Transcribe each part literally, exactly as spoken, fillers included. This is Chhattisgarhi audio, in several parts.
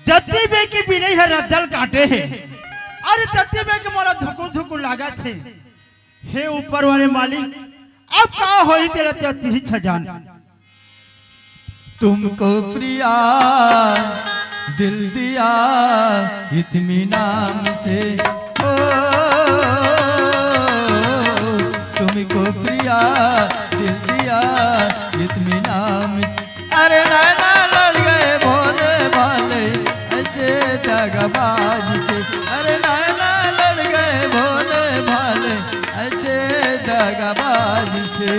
जति बे के बिलई ह रद्दल काटे हे, अरे तति बे के मोला धुकुर धुकुर लागत हे। हे ऊपर वाले मालिक, अब का होही तेला ततिही छजान। तुमको प्रिया दिल दिया इतनी नाम से, ओ, तुमको प्रिया दिल दिया इतनी नाम से। अरे नैना लड़ गए भोले भाले ऐसे दगाबाज से। अरे नैना लड़ गए भोले भाले ऐसे दगाबाज से।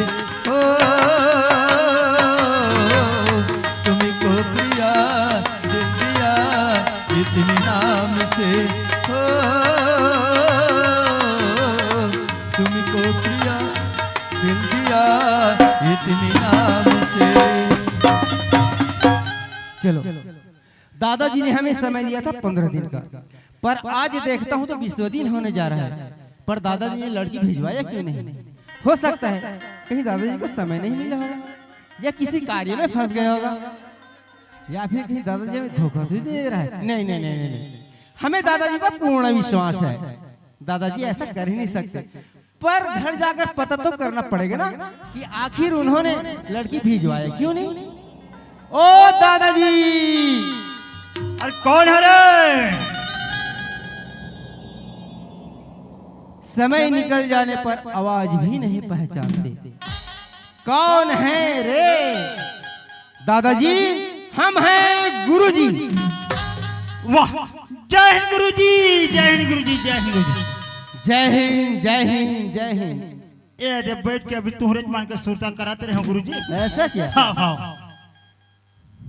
ओ, तुमको प्रिया दिल दिया इतनी नाम से। ओ, तुमको प्रिया दिल दिया इतनी नाम से। चलो, दादाजी ने हमें समय दिया था पंद्रह दिन का, पर आज देखता हूँ तो बीसवाँ दिन होने जा रहा है, पर दादाजी ने लड़की भिजवाया क्यों नहीं? हो सकता है कहीं दादाजी को समय नहीं मिला होगा, या किसी कार्य में फंस गया होगा, या फिर कहीं दादाजी हमें धोखा तो दे रहा है। नहीं, नहीं, नहीं, नहीं, नहीं। हमें दादाजी पर पूर्ण विश्वास है, दादाजी ऐसा कर ही नहीं सकते। पर घर जाकर पता तो करना पड़ेगा ना कि आखिर उन्होंने लड़की भिजवाया क्यों नहीं। ओ दादाजी, अरे कौन है रे? समय निकल जाने पर आवाज भी नहीं पहचानते। कौन है रे? दादाजी, हम हैं गुरुजी। वाह, जय हिंद गुरुजी, जय हिंद गुरुजी, जय हिंद गुरुजी। जय हिंद, जय हिंद, जय हिंद। ए दे बैठ के अभी तुहरे मान के सुरता कराते रहे गुरुजी। ऐसा क्या? हाँ, हाँ।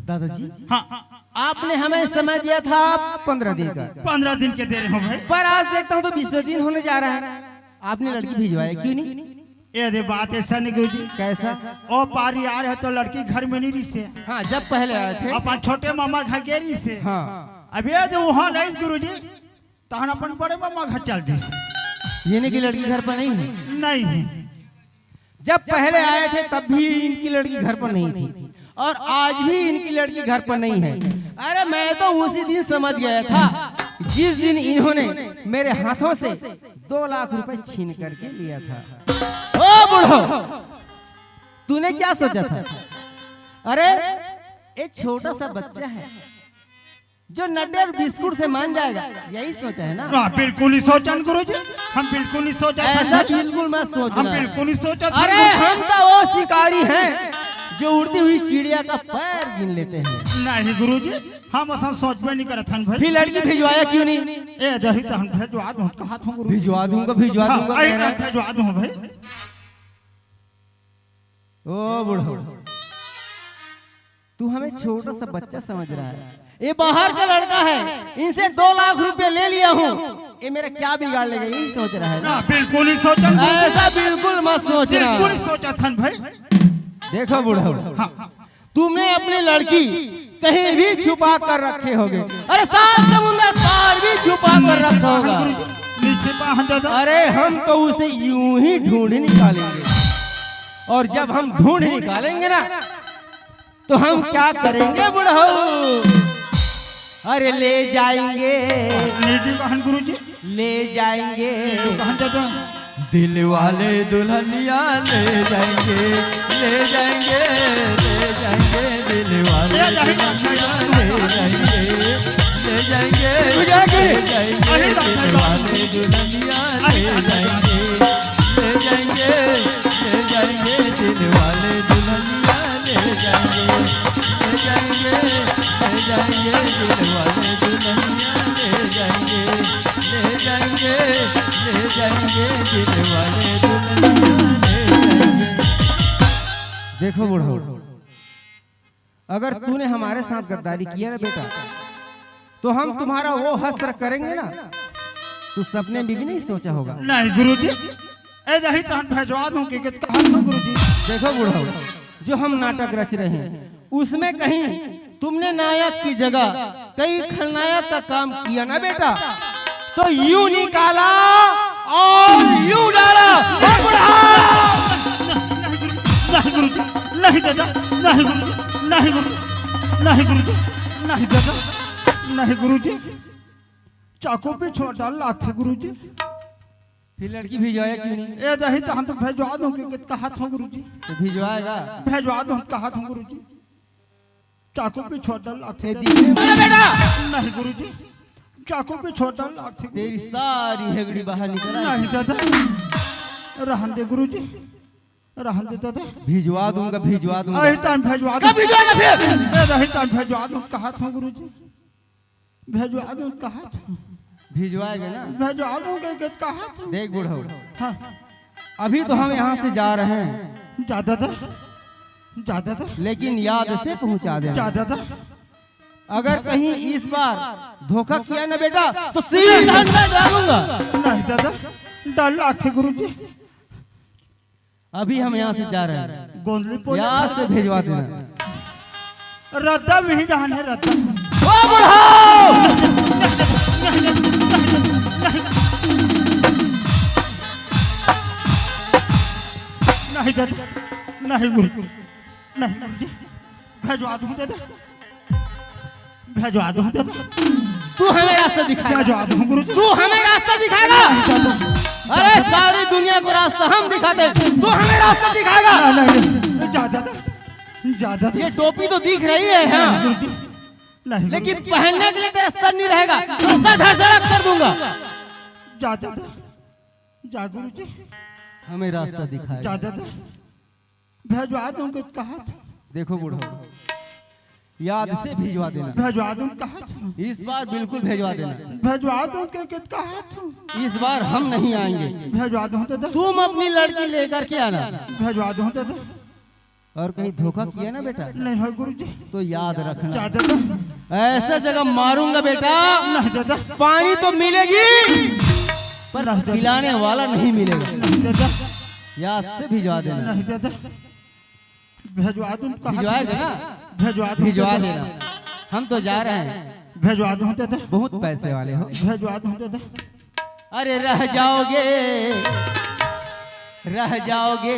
दादाजी, हाँ। आपने हमें समय दिया था पंद्रह दिन का। पंद्रह दिन के दे रहे हो भाई। पर आज देखता हूँ तो बीसवाँ दिन होने जा रहा है, आपने लड़की भिजवाया क्यों नहीं? ए दे बात ऐसा नहीं गुरुजी। कैसा? ओ पारी आ रहे तो लड़की घर में नहीं रही से। हाँ, जब पहले आए थे। अपन छोटे मामा घर गे रही से। हाँ। अब ए दे वहाँ नहीं गुरुजी, तहन अपन बड़े मामा घर चल दी से। यानी कि लड़की घर पर नहीं है? नहीं है। जब पहले आए थे तब भी इनकी लड़की घर पर नहीं थी और आज भी इनकी लड़की घर पर नहीं है। अरे मैं तो उसी दिन समझ गया था जिस दिन इन्होंने मेरे हाथों से दो लाख रुपए छीन करके लिया था। ओ बूढ़ो, तूने क्या सोचा था? अरे एक छोटा सा बच्चा है जो नड्डे और बिस्कुट से मान जाएगा, यही सोचा है ना? ना, बिल्कुल नहीं सोचन गुरुजी, हम बिल्कुल नहीं सोचा था। ऐसा बिल्कुल मत सोचना। हम बिल्कुल नहीं सोचा था। अरे हम तो वो शिकारी हैं जो उड़ती हुई चिड़िया का पैर गिन लेते हैं। नहीं गुरुजी, हम ऐसा सोचबे नहीं करत हन भाई। फिर लड़की भिजवाया क्यों नहीं? ए दही तो हम भिजवा दूं, कहा था गुरु। भिजवा दूंगा, भिजवा हाँ, दूंगा आई कह रहा है। भिजवा दूं भाई। ओ बूढ़ो, तू हमें छोटा सा बच्चा समझ रहा है। ये बाहर का लड़का है, इनसे दो लाख रुपए ले लिया हूँ, ये मेरा क्या बिगाड़ लेगा, यही सोच रहा है ना। ना, बिल्कुल नहीं सोचन भाई। ऐसा बिल्कुल मत सोचना। बिल्कुल नहीं सोचा था भाई। देखो बूढ़ो, हाँ। तुमने अपनी लड़की कहीं भी छुपा कर रखे होगे। अरे सात समुंदर पार भी छुपा कर रखा होगा। नहीं छिपा है दादा। अरे हम तो उसे यूं ही ढूंढ निकालेंगे, और जब हम ढूंढ निकालेंगे ना तो हम क्या करेंगे बुढ़ऊ? अरे ले जाएंगे। नहीं जी, कहन गुरुजी। ले जाएंगे। कहन दादा। दिल वाले दुल्हनिया ले जाएंगे, ले जाएंगे, ले जाएंगे, दिल वाले दुल्हनिया ले जाएंगे, ले जाएंगे, ले जाएंगे, दिल वाले दुल्हनिया ले जाएंगे, ले जाएंगे, ले जाएंगे, दिल वाले दुल्हनिया ले जाएंगे, ले जाएंगे, ले जाएंगे, दिल वाले दुल्हनिया ले जाएंगे, ले जाएंगे, ले जाएंगे, दिल वाले दुल्हनिया ले जाएंगे। देखो बूढ़ा, अगर तूने हमारे साथ गद्दारी किया ना बेटा, तो हम तुम्हारा वो हश्र करेंगे ना, तू सपने में भी नहीं सोचा होगा। नहीं गुरुजी, ए दही तो हम भेजवा दूं कि कित कहा था गुरुजी। देखो बूढ़ा, जो हम नाटक रच रहे हैं, उसमें कहीं तुमने नायक की जगह कहीं खलनायक का काम किया ना बेटा, तो यूं निकाला और यूं डाला। ए बूढ़ा! नहीं गुरुजी, नहीं गुरुजी, नहीं दादा, नहीं गुरुजी, नहीं गुरुजी, नहीं गुरुजी, नहीं दादा। नहीं गुरुजी, चाकू पीछू डर लागथे गुरुजी। फिर लड़की भिजवाया क्यों नहीं? ए दही तो हम तो भेजवा दूंगी, कित कहत हूँ गुरुजी। तो भिजवाएगा? भेजवा दूं कहत हूँ गुरुजी। चाकू पीछू डर लागथे ए, दादा। दिखे बोला बेटा। नहीं गुरुजी, चाकू पीछू डर लागथे गुरुजी। तेरी सारी हेगड़ी बाहर निकल आई। नहीं दादा, रहन दे गुरुजी, रहन दे दादा। भिजवा दूंगा, भिजवा दूंगा। अही तान भेजवा कब दूं। भिजवाएगा फिर? ए, अही तान भेजवा दूं कहत हूँ गुरुजी। भेजवा दूं कहत हूँ। भिजवाएगा ना? भेजवा दूं के, के कहत हूँ। देख बूढ़ो, हाँ। अभी तो हम यहाँ से जा रहे हैं। जा दादा, जा दादा। लेकिन याद से पहुँचा देना। जा दादा। अगर कहीं इस बार धोखा किया ना बेटा, तो सीधा अंदर डालूंगा। नहीं दादा, डर लागथे गुरुजी। अभी हम यहाँ से जा रहे हैं। गोंदली पोले याद से भेजवा देना। रद्दा भी डाहन है, रद्दा। ओ बुढ़ाओ! नहीं दादा, नहीं गुरु, नहीं गुरु जी, भेजवा दूं दादा, भेजवा दूं दादा। तू हमें रास्ता दिखाएगा। भेजवा दूं गुरु जी। तू हमें रास्ता दिखाएगा। नहीं दादा। अरे सारी दुनिया को रास्ता हम दिखाते हैं, तू हमें रास्ता दिखाएगा। नहीं, नहीं, नहीं, जा दादा, जा दादा। ये टोपी तो दिख रही है, हाँ। नहीं गुरु जी, नहीं गुरु लेकिन जी। पहनने के लिए तेरा सर नहीं रहेगा, तो सर धड़ धड़ कर दूंगा। जा दादा, जा गुरु जी। हमें रास्ता दिखाएगा। जा दादा। भेजवा दूं के कहत। देखो बूढ़ो, याद से भिजवा देना। भेजवा दूं कहत। इस बार बिल्कुल भेजवा देना। भेजवा दूं के, के कहत। इस बार हम नहीं आएंगे। भेजवा दूं दादा। तुम अपनी लड़की लेकर के आना। भेजवा दूं दादा। और कहीं धोखा किया ना बेटा, नहीं हो गुरु जी। तो याद रखना। जा दादा। ऐसा जगह मारूंगा बेटा, नहीं दादा। पानी तो मिलेगी, पर नहीं दादा। पिलाने वाला नहीं मिलेगा। नहीं दादा। याद से भिजवा देना। नहीं दादा। भेजवा दूं कहत। भिजवाएगा ना? भेजवा दूं भिजवा दादा। देना। हम तो जा रहे हैं। भेजवा दूं दादा। बहुत पैसे वाले हो। भेजवा दूं दादा। अरे रह जाओगे, रह जाओगे।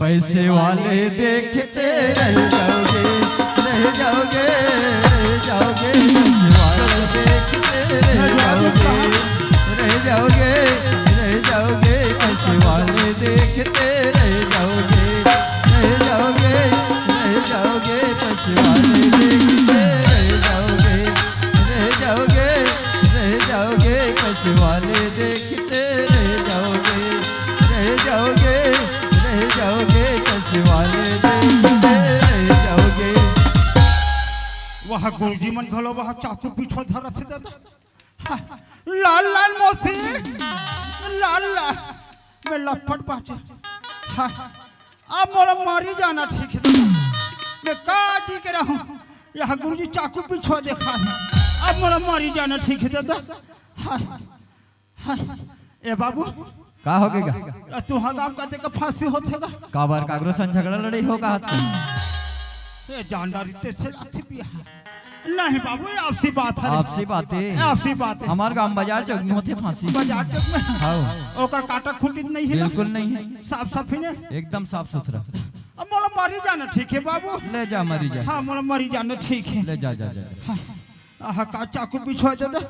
पैसे वाले देखते रह जाओगे, रह जाओगे, रह जाओगे। पैसे वाले देखते रह जाओगे, रह जाओगे, रह जाओगे। पैसे वाले देखते रह जाओगे, रह जाओगे, रह जाओगे। पैसे वाले देखते रह जाओगे, रह जाओगे, रह जाओगे। पैसे वाले देखते रह जाओगे, रह जाओगे, रह जाओगे। पैसे वाले देखते रह जाओगे। वाह गुरुजी मन घलो वाह चाकू पीछू धरत हे दादा। हाँ, लाल लाल मौसी, लाल लाल, मैं लपट बाँचे। हाँ, अब मोला मरी जाना ठीक हे दादा। मैं का जी के रहूं, यह गुरुजी चाकू पीछू देखा हे। अब मोला मरी जाना ठीक हे दादा। हाँ, हाँ, ए बाबू, का होगे गा? तुंहर गांव कते का फांसी होथे गा? काबर काकरो संग झगड़ा लड़ई हो गा आज? ए जान डारी ते से लाथे बिया। नहीं बाबू, ये आपसी बात हे। आपसी बात हे? आपसी बात हे। हमर गांव बाजार चौक में होथे फांसी। बाजार चौक में? हाँ। ओकर काटा खूंटी नहीं हे ना? बिल्कुल नहीं हे। साफ साफ हे ना? एकदम साफ सुथरा। अब मोला मरी जाना ठीक हे बाबू। ले जा मरी जा। हाँ, मोला मरी जाना ठीक हे। ले जा, जा, जा। हाँ, आहा, का चाकू पीछू दे दे।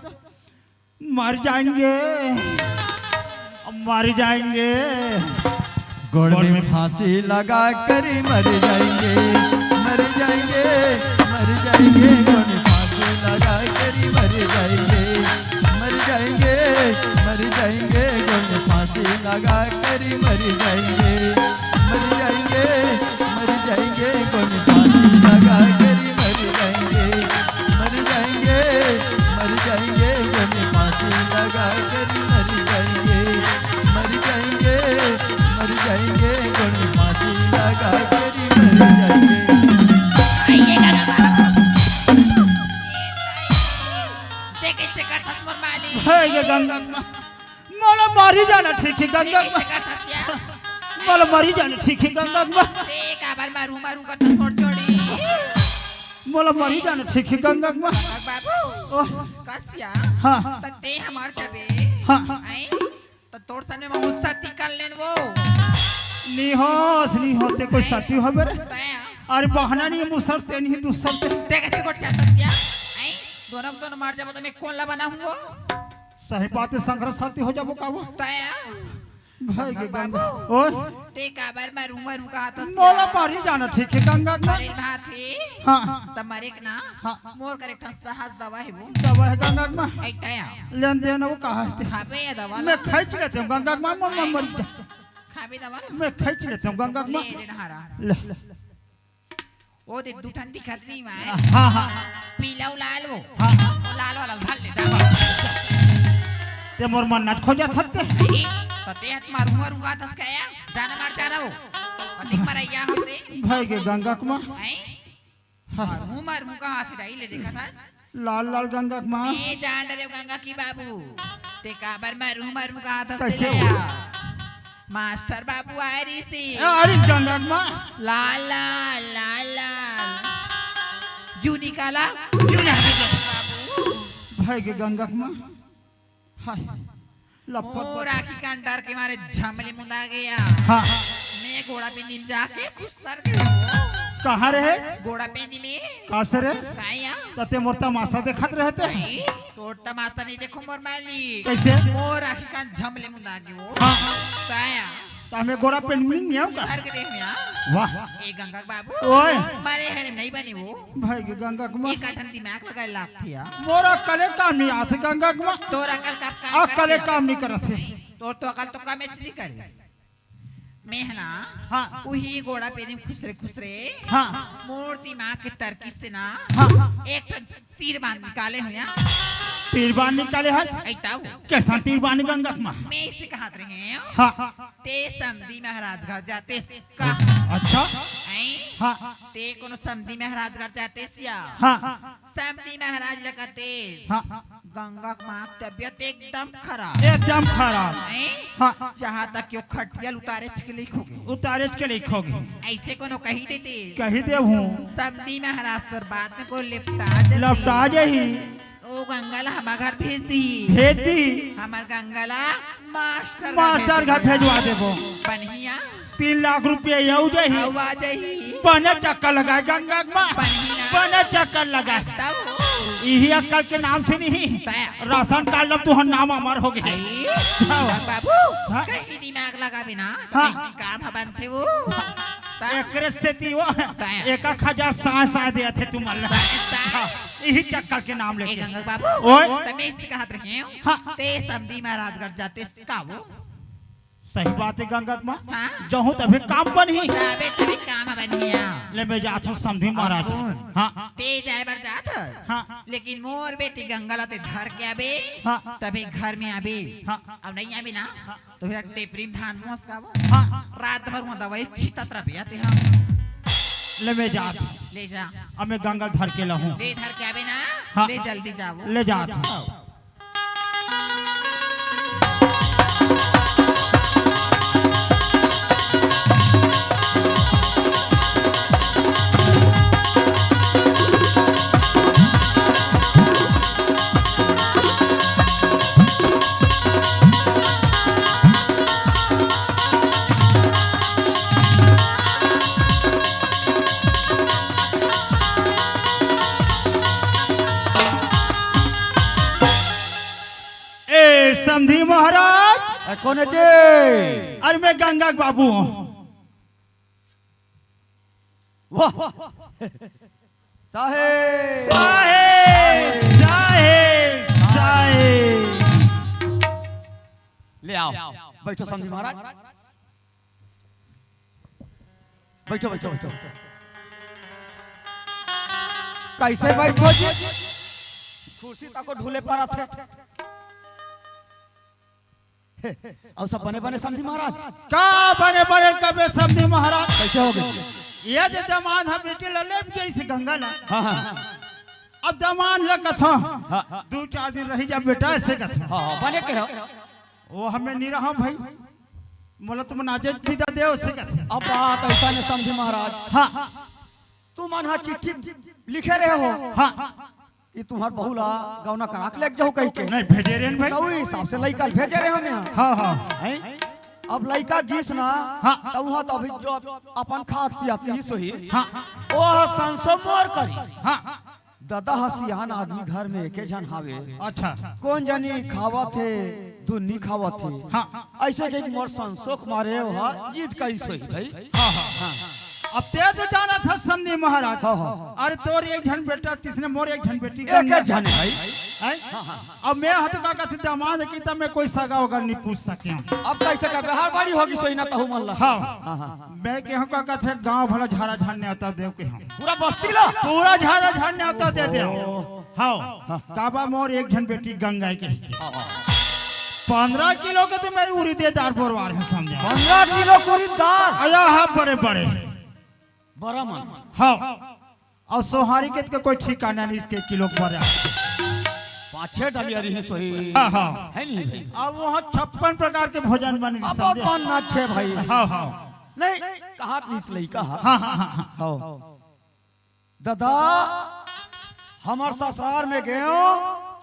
मर जाएंगे, मर जाएंगे। गोड़ में फांसी लगा कर मर जाएंगे, मर जाएंगे, मर जाएंगे। गोड़ में फांसी लगा कर मर जाएंगे, मर जाएंगे, मर जाएंगे। गोड़ में फांसी लगा कर मर जाएंगे, मर जाएंगे, मर जाएंगे। गोड़ में फांसी लगा कर मर जाएंगे, मर जाएंगे, मर जाएंगे। गोड़ में फांसी लगा कर मर जाएंगे, मर जाएंगे, मर जाएंगे। गोड़ में फांसी लगा कर मर जाएंगे। ते कइसे करथस मोर मालिक? हे ये गंगा माँ, मोला मरी जाना ठीक हे गंगा माँ। मोला मरी जाना ठीक हे गंगा माँ। ते काबर मारू मारू करथस मोर जोड़ी? मोला मरी जाना ठीक हे गंगा माँ। बाबू, ओह। कस्या? हाँ। त ते हमर जबे। हाँ। हैं? त तोर सने में मुस्सा तिकल लेन वो। निहोस, निहोते कोई साथी होबे रे। तैं? अरे बहाना नहीं हे, मुसर ते नहीं दूसर ते। ते कइसे गोठ जाता क्या? दोनों के दोनों मर जाबो त मैं कोन ला बनाहूं वो? सही बात हे, संघरा साथी हो जाबो का वो? तय भाई के गंगा। बाबू। ओए। ते काबर मरू मरू का हाथ से नोला मारी जाना ठीक हे गंगा के माँ। मरे भात हे। हाँ। त मरे के ना। हाँ। मोर कर एक ठन सहज दवा हे वो। दवा हे गंगा के माँ। ऐ तय। लेन देन वो कहा हे ते? खाबे ये दवा मैं ला। खैच लेते हूँ गंगा के माँ, मन मन मरी जा। खाबे दवा ला। मैं खैच लेते हूँ गंगा के माँ। ले रे नहारा। ले। वो दे दू ठन दिखत नहीं माय। हाँ, हाँ। पीला अउ लाल वो। हाँ। वो लाल वाला उठा ले जा। ते मोर मन नट खोजत हत्ते। नहीं, तो ते हत मारू मारू गा दस क्या? जाना मार जाना वो। अधिक मरैया होते। भाई के गंगा के माँ। हैं? हाँ। मारू मारू का हाथ डाई ले देखा था। लाल लाल गंगा के माँ। मैं जान डरे गंगा की बाबू। ते काबर मरू मरू का हाथ हंसते कैसे हो? ले आ। मास्टर बाबू आए रही सी। ए, अरे गंगा के माँ। लाल लाल लाल लाल। यू निकाला। यू निकाला। बाबू। भाई के गंगा के माँ। हाय। लपट मोर आँखी कान डर के मारे झमली मुंदा गया। हाँ। मैं गोड़ा पे नीम जाके खुश सर गया। कहाँ रहे? गोड़ा पे नीमे। कहाँ से रे? काया? तते मोर तमाशा देखत रहते। नहीं, तोर तमाशा नहीं देखो मोर मालिक। कैसे? मोर आँखी कान झमली मुंदा गया वो। हाँ। काया? त हमें गोड़ा पे नीम नहीं आओ का? सर के देख में आ। वाह। ए गंगा बाबू। ओए। मारे हरे नहीं बने वो। भाई के गंगा के माँ। एक आठन दिमाग लगाए लागथे यार। मोर अकले काम नहीं आथे गंगा के माँ। तोर अकल का काम अकले करथे? काम नहीं करत हे। तोर तो अकल तो काम एच नहीं करे। मैं है ना, हाँ। उही गोड़ा पे दिन खुसरे खुसरे। हाँ। मोर दिमाग के तरकीस से ना। हाँ। एक ठन तीर बांध निकाले हो या। तीर बांध निकाले है? ऐता हो। कैसा तीर बांध गंगा के माँ? मैं इसे कहत रहे हूँ। हाँ। ते समधी महाराज घर जाते का? अच्छा। हैं? हाँ। ते कोनो समधी महाराज घर जाते सिया? हाँ। समधी महाराज लगते। हाँ। गंगा के माँ के तबियत एकदम खराब। एकदम खराब। हैं? हाँ। जहाँ तक कि वो खटिया ल उतारे के लइक हो गे। उतारे के लइक हो गे। ऐसे कोनो कही देते। कही देहूँ। समधी महाराज तोर बात में को लिपटा जाते। लपटा जाही। ओ गंगा ला हमर घर भेज दी। भेज दी। हमर गंगा ला मास्टर घर मास्टर घर भेजवा देबो। बढ़िया। तीन लाख रुपया अउ जाही। अउ आ जाही। बने चक्कर लगाए गंगा के माँ। बढ़िया। बने चक्कर लगाए। तब इही अक्कल के नाम से नहीं। तय। राशन कार्ड ला तुहर नाम अमर हो गे। आई। हाँ। बाबू, हाँ। कहीं दिमाग लगाबे ना, हाँ। कहीं काम ह बनथे वो। ता एकरे सेती वो तय। एक एक हजार साय साय देथे तुमन ला। ता हाँ, इही चक्कर के नाम ए लेके। गंगा बाबू, ओए। त मैं इसे कहत रहे हूँ, हाँ। ते समधी महाराज घर जाते का वो? सही बात हे गंगा के माँ। हाँ। जहूँ तभे काम बनही। तभे तभे काम बनही। ले मैं जात हूँ समधी महाराज। सुन। हाँ। ते जाए बर जात हस। हाँ। लेकिन मोर बेटी गंगा ला ते धर के आबे। हाँ। तभे घर में आबे। हाँ। अब नहीं आबे ना। हाँ। तो फिर टेपरी में धान बोस का वो। हाँ। रात भर वहाँ दवाई छितत रह बे आते हम। ले मैं जात हूँ। ले जा। अब मैं गंगा धर के लाहूँ। ले धर के आबे ना। हाँ। ले जल्दी जाओ। ले जात हूँ। ए समधी महाराज। ए, कोन हे जी? अरे मैं गंगा के बाबू हूँ। वाह। साहेब। साहेब, साहेब, साहेब। ले आओ, बैठो समधी महाराज। बैठो, बैठो, बैठो। कैसे बैठो जी? कुर्सी तको ढूले पर आथे। अउ सब बने बने समधी महाराज? का बने बने कबे समधी महाराज? कैसे हो गए? ये जे दमांद ह बेटी ल लेब गइस गंगा ला। हाँ, हाँ। अब दमांद ल कथों, हाँ। दू चार दिन रही जा बेटा, ऐसे कथों। हाँ, हाँ, बने के हो। वो हमें नहीं रहा भाई, मोला तुमन आजे बिदा देव, ऐसे कथों। अब बात ऐसा ने समधी महाराज। हाँ। तुमन हा चिट्ठी लिखे रहे हो। हाँ। कि तुम्हर बहू ला गौना करा के लेके जाहू कहिके। नहीं, भेजे रहेन भाई। तो वही हिसाब से लइका ल भेजे रहे हमें। हाँ, हाँ। हैं? अब लइका गिस ना, हाँ। तो वहाँ तो अभी जो अपन खात पियात ही सोही। हाँ। वो संसो मोर करी। हाँ। ददा ह सियान आदमी, घर में एके झन हावे। अच्छा। कोन जनी खावत हे, धुन नी खावत हे। हाँ। अइसे के मोर संसोक मारे ओहा जिद करिस होही भाई। हाँ, हाँ। अब तें तो जानत हस समधी महाराज। हाँ, हाँ। अरे तोर एक झन बेटा, तइसने मोर एक झन बेटी एक, गंगा। एक झन भाई। हैं? अब मैं हत का कथे दमांद की, त मैं कोई सगा वगा नी पूछ सकेंव। अब कइसे करबे? हर बारी होगे सोइना तहू मन ला। हाँ। हाँ, हाँ। मैं केहेंव का कथे गांव भर ला झारा झार नेवता देव केहेंव। पूरा बस्ती ला? पूरा झारा झार नेवता दे देंव। ओह। हाँ। काबर मोर एक झन बेटी गंगा के। हाँ, हाँ। पंद्रह किलो के तो मैं उरिदे दार बोरवार हे समझा। पंद्रह किलो के उरिद दार? अया हा बड़े बड़े। बड़ा मन। हाँ। अउ सोहारी के तो कोई ठिकाना नहीं इसके किलो के बड़ा। पाँच छह डलिया रही सोही। हाँ, हाँ। हे नहीं भाई? अब वहाँ छप्पन प्रकार के भोजन बने अब समझे। बन ना छे भाई। हाँ, हाँ। नहीं, कहा तो इस लइका हा। हाँ, हाँ, हाँ, हाँ। हाँ। ददा, हमर ससुरार में गेंव,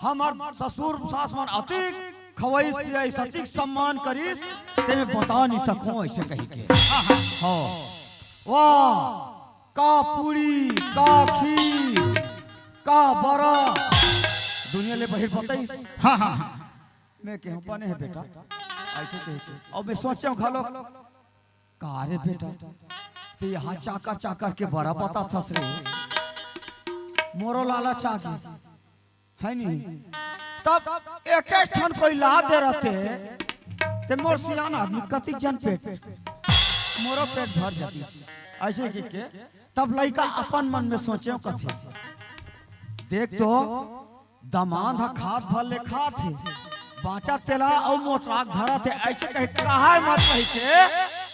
हमर ससुर सास मन अतिक खवइस पियइस, अतिक सम्मान करिस, ते मैं बता नी सकूं अइसे कहिके। हाँ। वाह, का पूड़ी, का खीर, का बरा, दुनिया ले बहिर बतइस। हाँ, हाँ, हाँ। मैं केहेंव बने हे बेटा, अइसे कहिके। अउ मैं सोचेंव घलो, का रे बेटा, ते इहाँ चाकर चाकर के बरा बताथस रे। मोरो लालच आगे, हे नी? तब एके ठन कोई ला दे रहते, ते मोर सियान आदमी कतिक झन पेट, मोरो पेट भर जातिस। अइसे कहिके तब लइका अपन मन में सोचेंव कथे, देख तो, दमांद ह खात भर ले खात हे, बांचत तेला अउ मोटराक धरत हे, अइसे कहे कहाय मत कहिके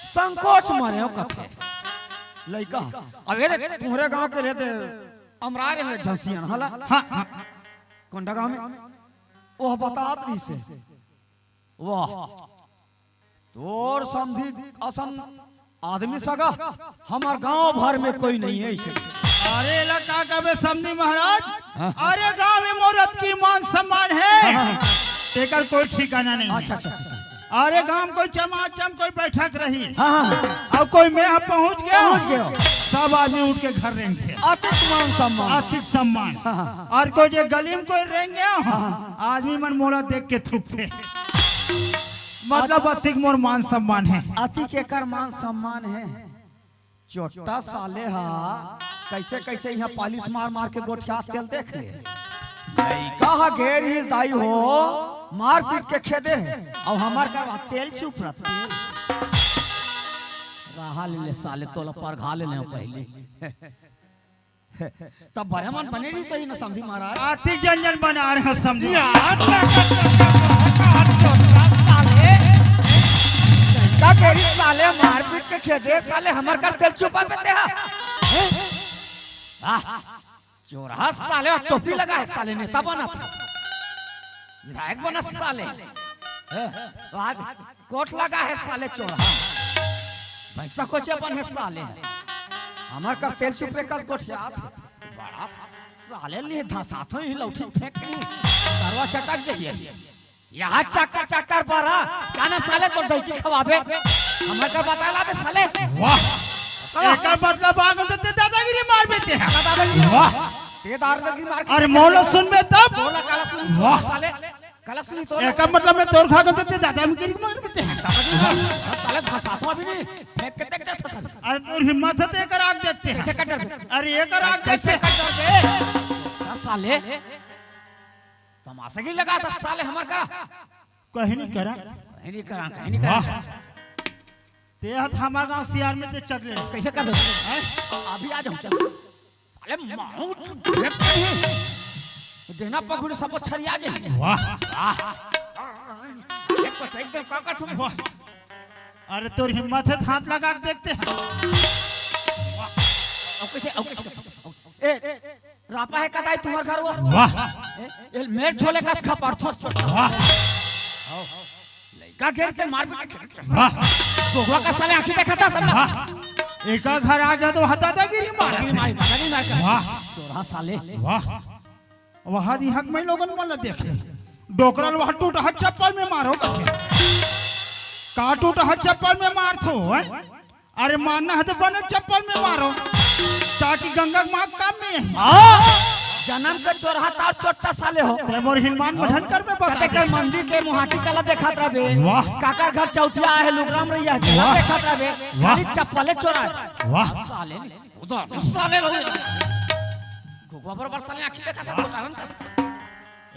संकोच मारेंव कथे। लइका, अब ए रे, तुम्हरे गांव के रे ते, अमराय रहे झन सियान हा ला। हाँ, हाँ। कोंडा गांव में? ओह बतात रहिसे। वाह, तोर समधी असन आदमी सगा हमर गांव भर में कोई नहीं हे अइसे। अरे ला का कहबे समधी महाराज? हाँ। अरे गांव में मोर अतकी मान सम्मान हे, हाँ, हाँ। तेकर कोई ठिकाना नहीं हे। अच्छा, अच्छा, अच्छा, अच्छा। अरे गांव में कोई चमाचम कोई बैठक रही, हाँ, हाँ, हाँ। अउ कोई मैं पहुंच गेंव, पहुंच गेंव। सब आदमी उठ के घर रेंगथे। अतिक मान सम्मान। अतिक सम्मान। हाँ, हाँ। अउ कोई जे गली में कोई रेंग गेंव, हाँ, हाँ। आदमी मन मोला देख के थूकथे। मतलब अतिक मोर मान सम्मान हे। अतिक एकर मान सम्मान हे। चोट्टा साले हा कइसे कइसे इहाँ पालिश मार मार के गोठियाथे तेला देख ले। लइका हा गे रिहिस दाई हो, मार पीट के खेदे हे। अउ हमर करवा तेल चुप रह, तेल। रहा ले, ले साले, तोला परघा ले लेंव पहिली। तब बड़ा मन बने रहिस होही ना समधी महाराज। अतिक झन झन बना रहे हो समधी। यार, का करी साले? लइका के रही साले, मारपीट के खेदे साले, हमर कर तेल चुपा पे ते हा। आह, चोरहा साले, टोपी लगा हे साले, नेता बनत हे। विधायक बनत साले। हैं? आज कोट लगा हे साले चोरहा। भैंसा कोचे बन हे साले। हमर कर तेल चुपे कर गोठियात हे। बड़ा साले लिए धसात हो ही लौठी फेंक नहीं। सरवा चटक जाइए। यहाँ चक्कर चक्कर पर रहा। क्या ना साले तो दही खवाबे। हमर कर बता लाबे साले। वाह। एकर मतलब आगे तो ते दादागिरी मार बेते हैं। दादागिरी। वाह। ते दादागिरी मार के अरे मौला सुन बे तब। मौला काला सुन वाह। साले। काला सुनी तो एकर मतलब मैं तोर खा के ते दादागिरी मार बेते हैं। दादागिरी मार। साले धसात हो अभी नहीं। फेंक के देख जा साले। अरे तोर हिम्मत हे ते एकर आग देखते हैं। कैसे कटर बे? अरे एकर आग देखते कैसे हैं। कटर बे? साले। तमाशा की लगा था साले हमर करा। कहीं नहीं करा। कहीं नहीं करा, कहीं नहीं करा। वाह। ते हत हमार गांव सियार में ते चक ले। कैसे कर दो? हैं? अभी आ जाऊं, चल। साले माउंट देख नहीं। देना पकड़ सब छरिया जे। वाह। वाह। एक को चाहिए तो का का तुम? वाह। अरे तोर हिम्मत हे, हाथ लगा के देखते हैं। अब कैसे, अब कैसे? ए, रापा हे कदाई तुम्हर घर वो? वाह। ए, ए, मेर झोले कस खपार थोस छोटा। वाह। लइका घेर के मार पीट के वाह। गोगवा का साले आंखी देखा था सब। वाह। एका घर आ गया तो हता दादागिरी मार। दादागिरी मार, दादागिरी मार। वाह। चोरहा साले। वाह। वहां दी हक में लोगन मन ला देख ले। डोकरल वहां टूट हट चप्पल में मारो कथे। का टूट हट चप्पल में मार थो, हैं? अरे मारना है तो बने चप्पल में मारो, ताकि गंगा के माँ काम में है। हाँ। जनम के चोरहा तार चोट्टा साले हो। ते मोर हिनमान मझन कर में बता कते दे। के मंदिर के मुहाटी कला देखत रहबे। वाह। काकर घर चौथिया आहे, लुगराम रहिया है, कला वाह। देखत रहबे। वाह। खाली चप्पले चोरा है। वाह। साले नहीं, उधर साले रहो। गोबर बरसाले आँखी देखत है, कोटारन कस।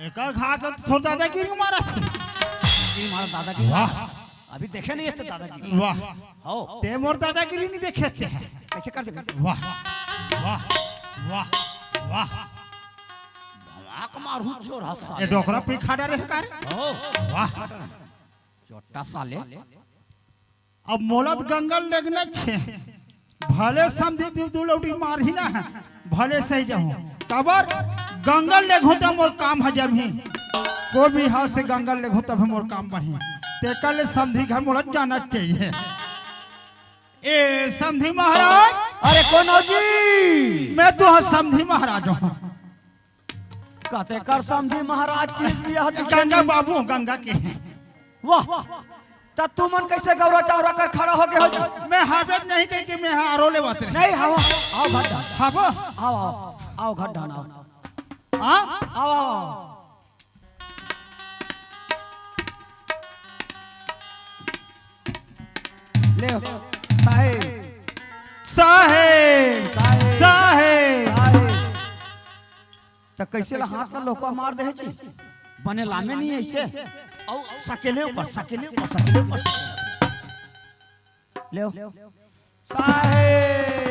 एकर खा के तो थोड़ दादागिरी मारा थे। ये मारा दादागिरी। वाह। अभी देखे नहीं है तो दादागिरी। वाह। हो। ते मोर दादागिरी नहीं देखे ते। कैसे कर देबे? वाह, वाह, वाह, वाह। धमाक मारू चोर हंसा ये ले। डोकरा पे खड़ा रहे का रे? हो। वाह। चोट्टा साले। अब मोला त गंगा लेगना छे। भले समधी दू, दू लौटी मारही ना, भले सही जाहूं। काबर गंगा लेगहूं त मोर काम ह जमही। कोई भी हाथ से गंगा लेगहूं तब मोर काम बनही। तेकर ले समधी घर मोला जाना चाहिए। ए समधी महाराज। अरे कोन हो जी? मैं तो हाँ समधी महाराज हूँ। कते कर समधी महाराज की बियाह दिखे गंगा नहीं। बाबू, गंगा के। वाह, त तुमन कैसे गौरा चौरा कर खड़ा हो गए हो जी? मैं हावेत नहीं कह के मैं हाँ आरो लेवत रहे। नहीं, आओ, आओ घर ढान। हाबो? आओ, आओ, आओ घर ढान, आओ। हाँ? आओ, आओ, आओ। ले, साहेब। साहेब, साहेब। साहेब। साहेब। त कैसे ला हाथ ला लोका मार दे जी? बने लामे नहीं ऐसे। औ सकेले ऊपर, सकेले ऊपर, सकेले ऊपर। ले। साहेब।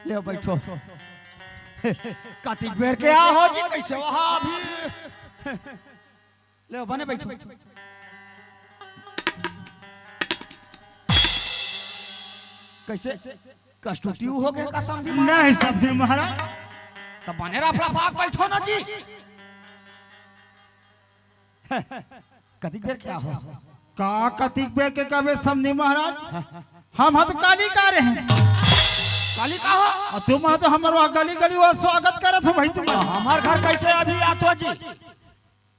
ले बैठो। कतिक बेर के आ हो जी, कैसे वहाँ अभी? ले बने बैठो। कैसे? कष्टुटी हो गए का समधी महाराज? नहीं समधी महाराज। तो बने रफ रफाक बैठो ना जी। कतिक बेर के आ हो? का कतिक बेर के कबे समधी महाराज? हम ह तो काली का रहे हैं। काली का हो? और तुम ह तो हमर वहाँ गली गली वहाँ स्वागत करत हो भाई तुम। हमार घर कैसे अभी आत हो जी?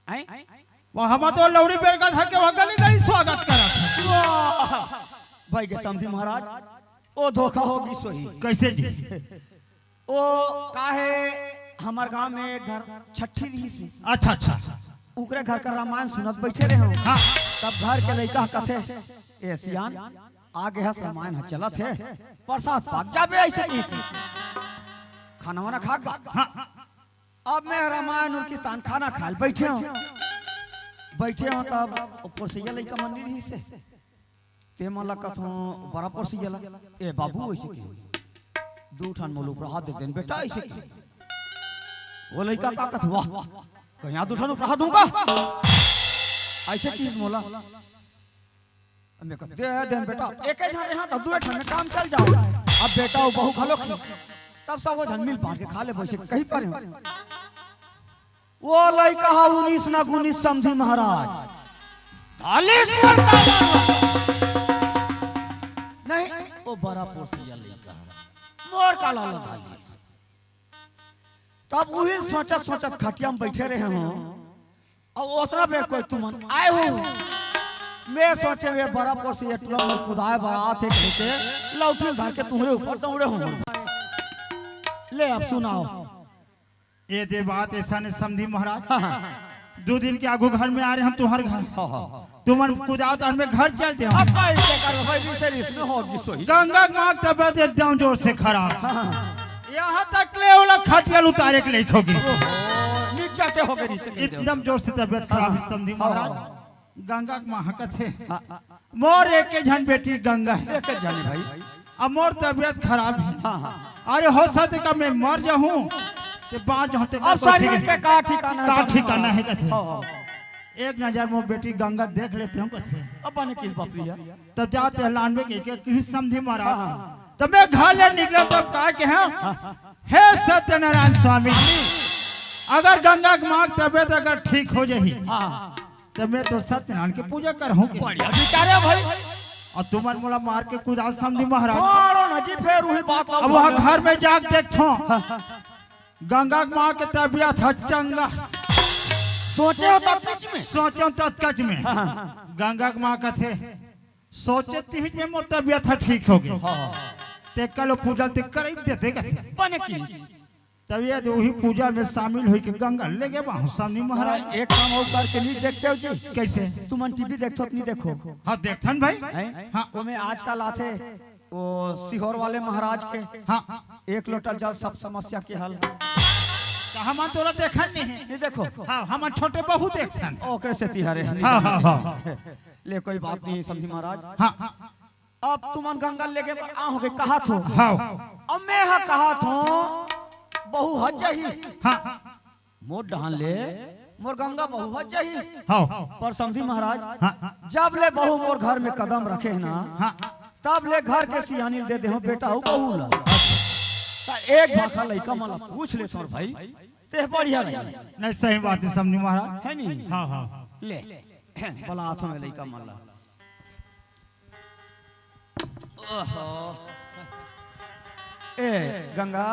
हैं? वहाँ हम तो लौड़ी बेर का धर के वहाँ गली गली स्वागत करत हो। वाह! भाई के समधी महाराज, ओ धोखा होगी सोही। कैसे जी? ओ काहे हमर गांव में एक घर छठी रहिस हे। अच्छा, अच्छा। उकरे घर का रामायण सुनत बैठे रहे हो। हाँ। तब घर के लइका कथे, "ए सियान, आगे हस रामायण ह चलत हे, प्रसाद पाक जाबे ऐसे कहिस। खाना वाना खा के बा।" हाँ। अब मैं रामायण उनकी स्थान खाना खाए बैठे हो। बैठे हो तब ओ पोरसैया लइका मन नहीं रहिस हे। ते मन ला कथों बरा पोरसैया ला, "ए बाबू," ऐसे कहे। "दू ठन मोला उपराहा दे देन बेटा," ऐसे कहे। वो लइका का कथे, "वाह, कहीं दू ठन उपराहा दूंगा?" ऐसे कहिस मोला। मैं कहा, "दे देन बेटा, एक ही झन रहे त दू ठन में काम चल जाओ।" अब बेटा वो बहू घलो खी, तब सब वो झन मिल बांट के खा ले, वैसे कही पर हूँ। वो लइका हा उन्नीस ना गुनीस समधी महाराज। धालिस मोर काला। नहीं, वो बरा पोरसैया लइका हा। मोर काला ला धालिस। तब उही सोचत सोचत खटिया में बैठे रहे हो। अब ओतना बेर कोई तुमन आए हो। मैं सोचे वे बरा पोरसैया टुरा मोर कुदाए बर आत हे कहिके लौठी धर के तुम्हरे ऊपर दौड़े हो। ले अब सुनाओ। ए दे बात ऐसा ने समधी महाराज। हाँ, हाँ। दू दिन के आगू घर में आ रहे हम तुम्हारे घर। हाँ, हाँ। तुमन कुदाओ तो हमें घर चल दे। अब का इसे कर भाई, रिश्ते रिश्ते हो गई सोही। गंगा के माँ के तबियत एकदम जोर से खराब। हाँ, हाँ। यहाँ तक ले ओला खटिया ल उतारे के लइक हो गई। ओहो, नीचा के हो गई रिश्ते के एकदम जोर से तबियत खराब है हाँ, समधी हाँ। महाराज। गंगा के माँ कथे, हाँ, हाँ। मोर एक झन बेटी गंगा है। एक झन भाई। अब मोर तबियत खराब है। हाँ, हाँ। अरे हो सकथे का मैं मर जाहूँ, ते बाँच जाहूँ, ते अब कोई शरीर ठीक के का ठिकाना है, का समधी ठिकाना है महाराज। कथे। हाँ, हाँ। एक नजर मोर बेटी गंगा देख लेते हूँ कथे। अब बने किस बाप लिया? तब जाते हैं लानवे के, के किस समधी महाराज। हाँ, हाँ। तब मैं घर ले निकले तब कहा के हाँ, हाँ। हे सत्यनारायण स्वामी, अगर गंगा के माँ के तबियत अगर ठीक हो जाही, हाँ। त मैं तो सत्यनारायण के पूजा करहूँ के। बढ़िया विचार है भाई। अउ तुमन मोला मार के कुदाओ समधी महाराज। छोड़ो ना जी, फेर उही बात ला अब वहाँ बोलो। घर में जाके देखथों, गंगा के माँ के तबियत ह चंगा। सोचे हो तब सच में? सोचे हो तब सच में। हाँ, हाँ। गंगा के माँ कथे, सोचे तिहिच में मोर तबियत ह ठीक हो गए। हाँ। ते कल पूजा ते करई देते कथे। बने की। तब ये दे उही पूजा में शामिल होई के गंगा लेगे बाहु समधी महाराज। एक काम अउ करके नहीं देखते हो जी? कैसे? तुमन टीवी देखथो कि नहीं देखो? हाँ, देखथन भाई। हैं? हाँ। ओमे आजकल आथे वो सीहोर वाले महाराज के हाँ। एक लोटा जल सब समस्या के हल। तो हमन तोला देखन नहीं है। नहीं देखो। हाँ, हमन छोटे बहुत देखथन। ओकरे सेती हरे। हाँ, हाँ, हाँ। ले कोई बात नहीं समधी महाराज। हाँ। अब तुमन गंगा लेगे बर आहोगे कहाथो। हाँ। अब मैं हा कहाथो बहू हज जाही। हाँ। मोर डहान ले मोर गंगा बहू हज जाही। हाँ। पर समधी महाराज, हाँ। जब ले बहू मोर घर में कदम रखे है ना, हाँ। तब ले घर के सियानी दे देहूं बेटा अउ बहू ला। त एक भाखा लइका मन ला पूछ ले तोर भाई, ते बढ़िया लगे। नहीं, सही बात है समधी महाराज। है नी? हाँ, हाँ। ले, बलाथों में लइका मन ला। ओहो। ए गंगा,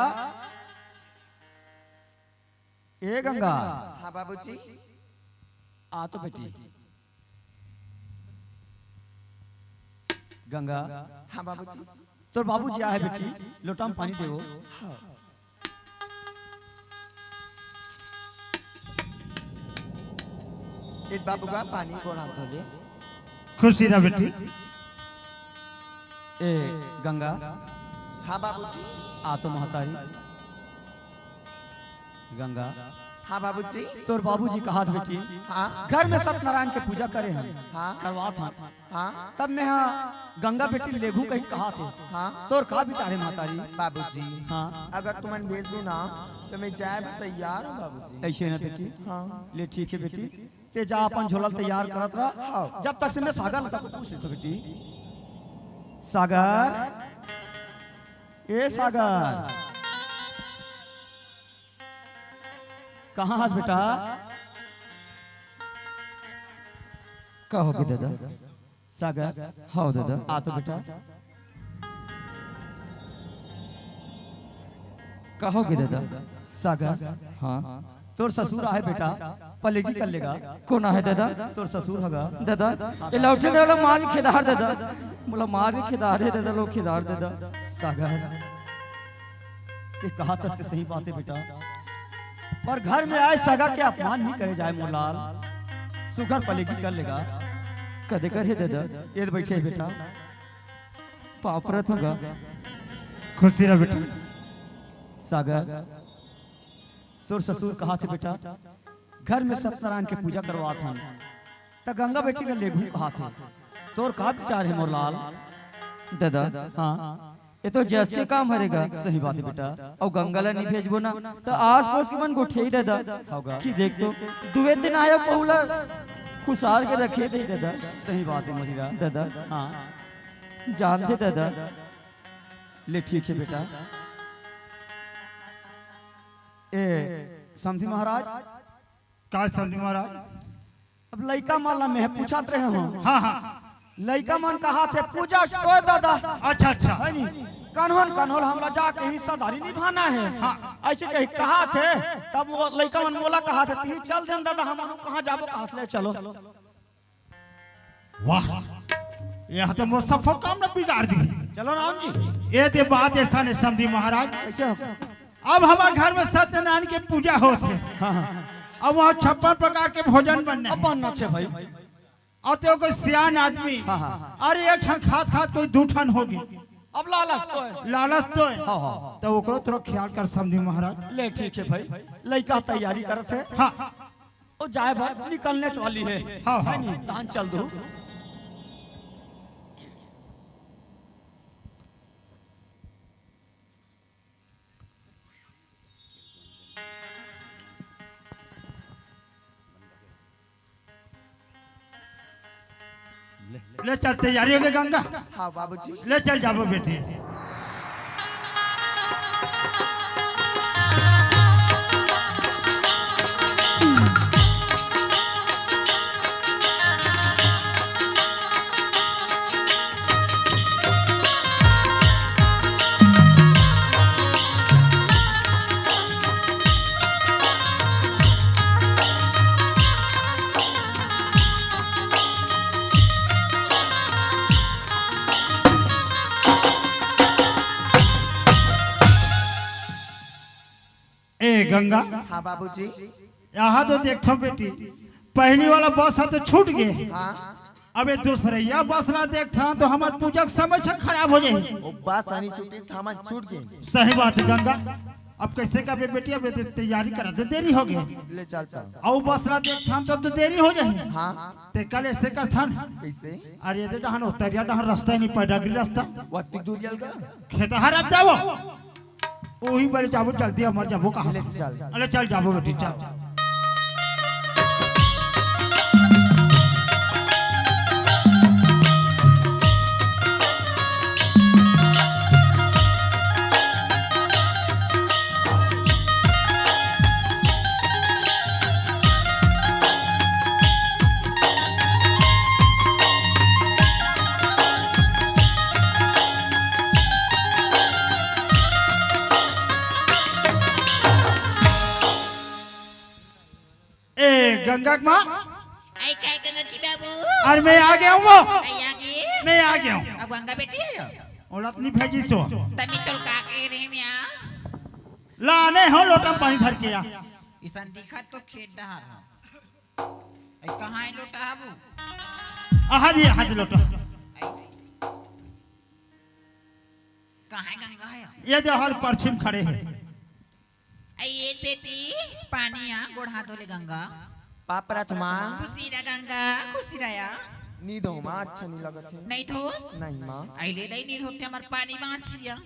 ए गंगा। हाँ बाबूजी। आ तो बेटी। गंगा। हाँ बाबूजी। तोर बाबूजी आहे बेटी, लोटा में पानी देवो। हाँ। ए बाबू का पानी गोड़ा धो ले। खुशी रह बेटी। ए गंगा। हाँ बाबूजी। आ तो महतारी। गंगा। हाँ बाबूजी। तोर बाबूजी कहाथे बेटी। हाँ। घर में सत्यनारायण के पूजा करे हन। हाँ। करवात हन। हाँ। तब मैं हा गंगा बेटी लेगू कहीं कहाथे। हाँ। तोर का विचार है महतारी? बाबूजी। हाँ। अगर तुमन भेज दू ना तो मैं जाए बर तैयार हूँ बाबूजी। ऐसे ना बेटी। हाँ। ले ठीक है बेटी। ते जा अपन झोला ल तैयार करत रह। हाँ। जब तक से मैं सागर ला पूछ लेथों बेटी। सागर, ए सागर, कहाँ हस बेटा? का होगे दादा? सागर। हाँ दादा। आ तो बेटा। का होगे दादा? सागर। हाँ। तोर ससुर आहे बेटा, पलेगी कर लेगा। कोन आहे दादा? तोर ससुर हगा। दादा, ए लौटे वाला मार के खेदार दादा। मोला मार के खेदार हे दादा, लो खेदार दादा। सागर, के कहा तक सही बात है बेटा, पर घर में आए सगा के अपमान नहीं करे जाए मोर लाल। सुघर पलेगी कर लेगा। कदे कर हे दादा? ये तो बैठे है बेटा। पाँव परत हँव गा। खुशी रह बेटा। सागर, तोर ससुर कहाथे बेटा, घर में सत्यनारायण के पूजा करवात हन, त गंगा बेटी ला लेगहूँ कहाथे। तोर का विचार हे मोर लाल? दादा, हाँ। ये तो जस के काम हरे गा। सही बात हे बेटा। अउ गंगा ला नहीं भेजबो ना, त आस पड़ोस के मन गोठियाही दादा। हव गा। कि देख तो, दुए दिन आय बहू ला खुसार के रखे दे दादा। सही बात हे मोहिरा। दादा। हाँ। जानथे दादा। ले ठीक हे बेटा। ए, समधी महाराज। का समधी महाराज? अब लइका मन ला मैं पूछत रहे हँव। हाँ, हाँ। लइका मन कहाथे पूजा तो दादा। अच्छा, अच्छा। है नी? कन्होन, कन्होन हमला जाके हिस्सादारी निभाना हे। हाँ। अइसे कही कहाथे, तब वो लइका मन मोला कहाथे, "तिही चल देन दादा, हमन कहाँ जाबो?" कहाथे, "ले चलो।" वाह, ये तो मोर सफो काम न बिगाड़ दी। चलो राम जी। ये दे बात अइसन हे समधी महाराज। कइसे हो? अब हमर घर में सत्यनारायण के पूजा होथे। हाँ, हाँ। अब वहाँ छप्पन प्रकार के भोजन बनना हे। अब बनना हे भाई। अउ ते कोई सियान आदमी। हाँ, हाँ। अरे एक ठन खात खात कोई दू ठन होगे। अब लालच तो हे। लालच तो हे। हाँ, हाँ, हाँ। त ओकरो थोड़ा ख्याल कर समधी महाराज। ले ठीक हे भाई, लइका तैयारी करत हे। हाँ। ओ जाए बर निकलने वाली हे। हाँ, हाँ। है नी? तहन चल दू। ले चल, तैयारी होगे गंगा। हाँ बाबूजी। ले चल जाबो बेटी। ए गंगा, हाँ बाबूजी। यहाँ तो देखथव बेटी, पहली वाला बस ह तो छूट गे। हाँ। अबे दूसरैया बस ला देखथन तो हमर पूजा के समय छ खराब हो जाही। ओ बस आनी छूटी त हमन छूट गे। सही बात है गंगा। अब कैसे करबे बेटी, अब ये तैयारी करत देरी हो गे। ले चलता। अउ बस ला देखथन तब तो देरी हो जाही। हाँ। ते कल ऐसे करथन। कैसे? अरे ये डहन उतरिया डहन रास्ता ही नहीं पाए, डगरी रास्ता। वत्ती दूर जल का? खेत हर जावो। ओही बरे जाबो, जल्दी हमर जाबो कहाँ? ले चल। अरे चल जाबो बेटी, चल। ए गंगा के माँ। आई काय गंगा की बाबू? अरे मैं आ गया हूँ वो। आई आ गई? मैं आ गया हूँ। अब गंगा बेटी है यो? ओला अपनी भेजी सो। तमी तोल का कह रही मैं आ? लाने हो लोटा में पानी धर के आ। इसन दिखा तो खेत डहार हो। आई कहाँ है लोटा बाबू? आहा जी, आहा जी लोटा। आई। कहाँ है गंगा है? ये जो हर परछी म खड़े है। आई ये बेटी, पानी आ, गोड़ हाथ धो ले गंगा। पाप रथ माँ। खुशी रह गंगा, खुशी रह या। नी धो माँ, अच्छा नहीं लगत है। नहीं धोस? नहीं माँ। आई ले दई नी धोते हमर पानी बाँचिया।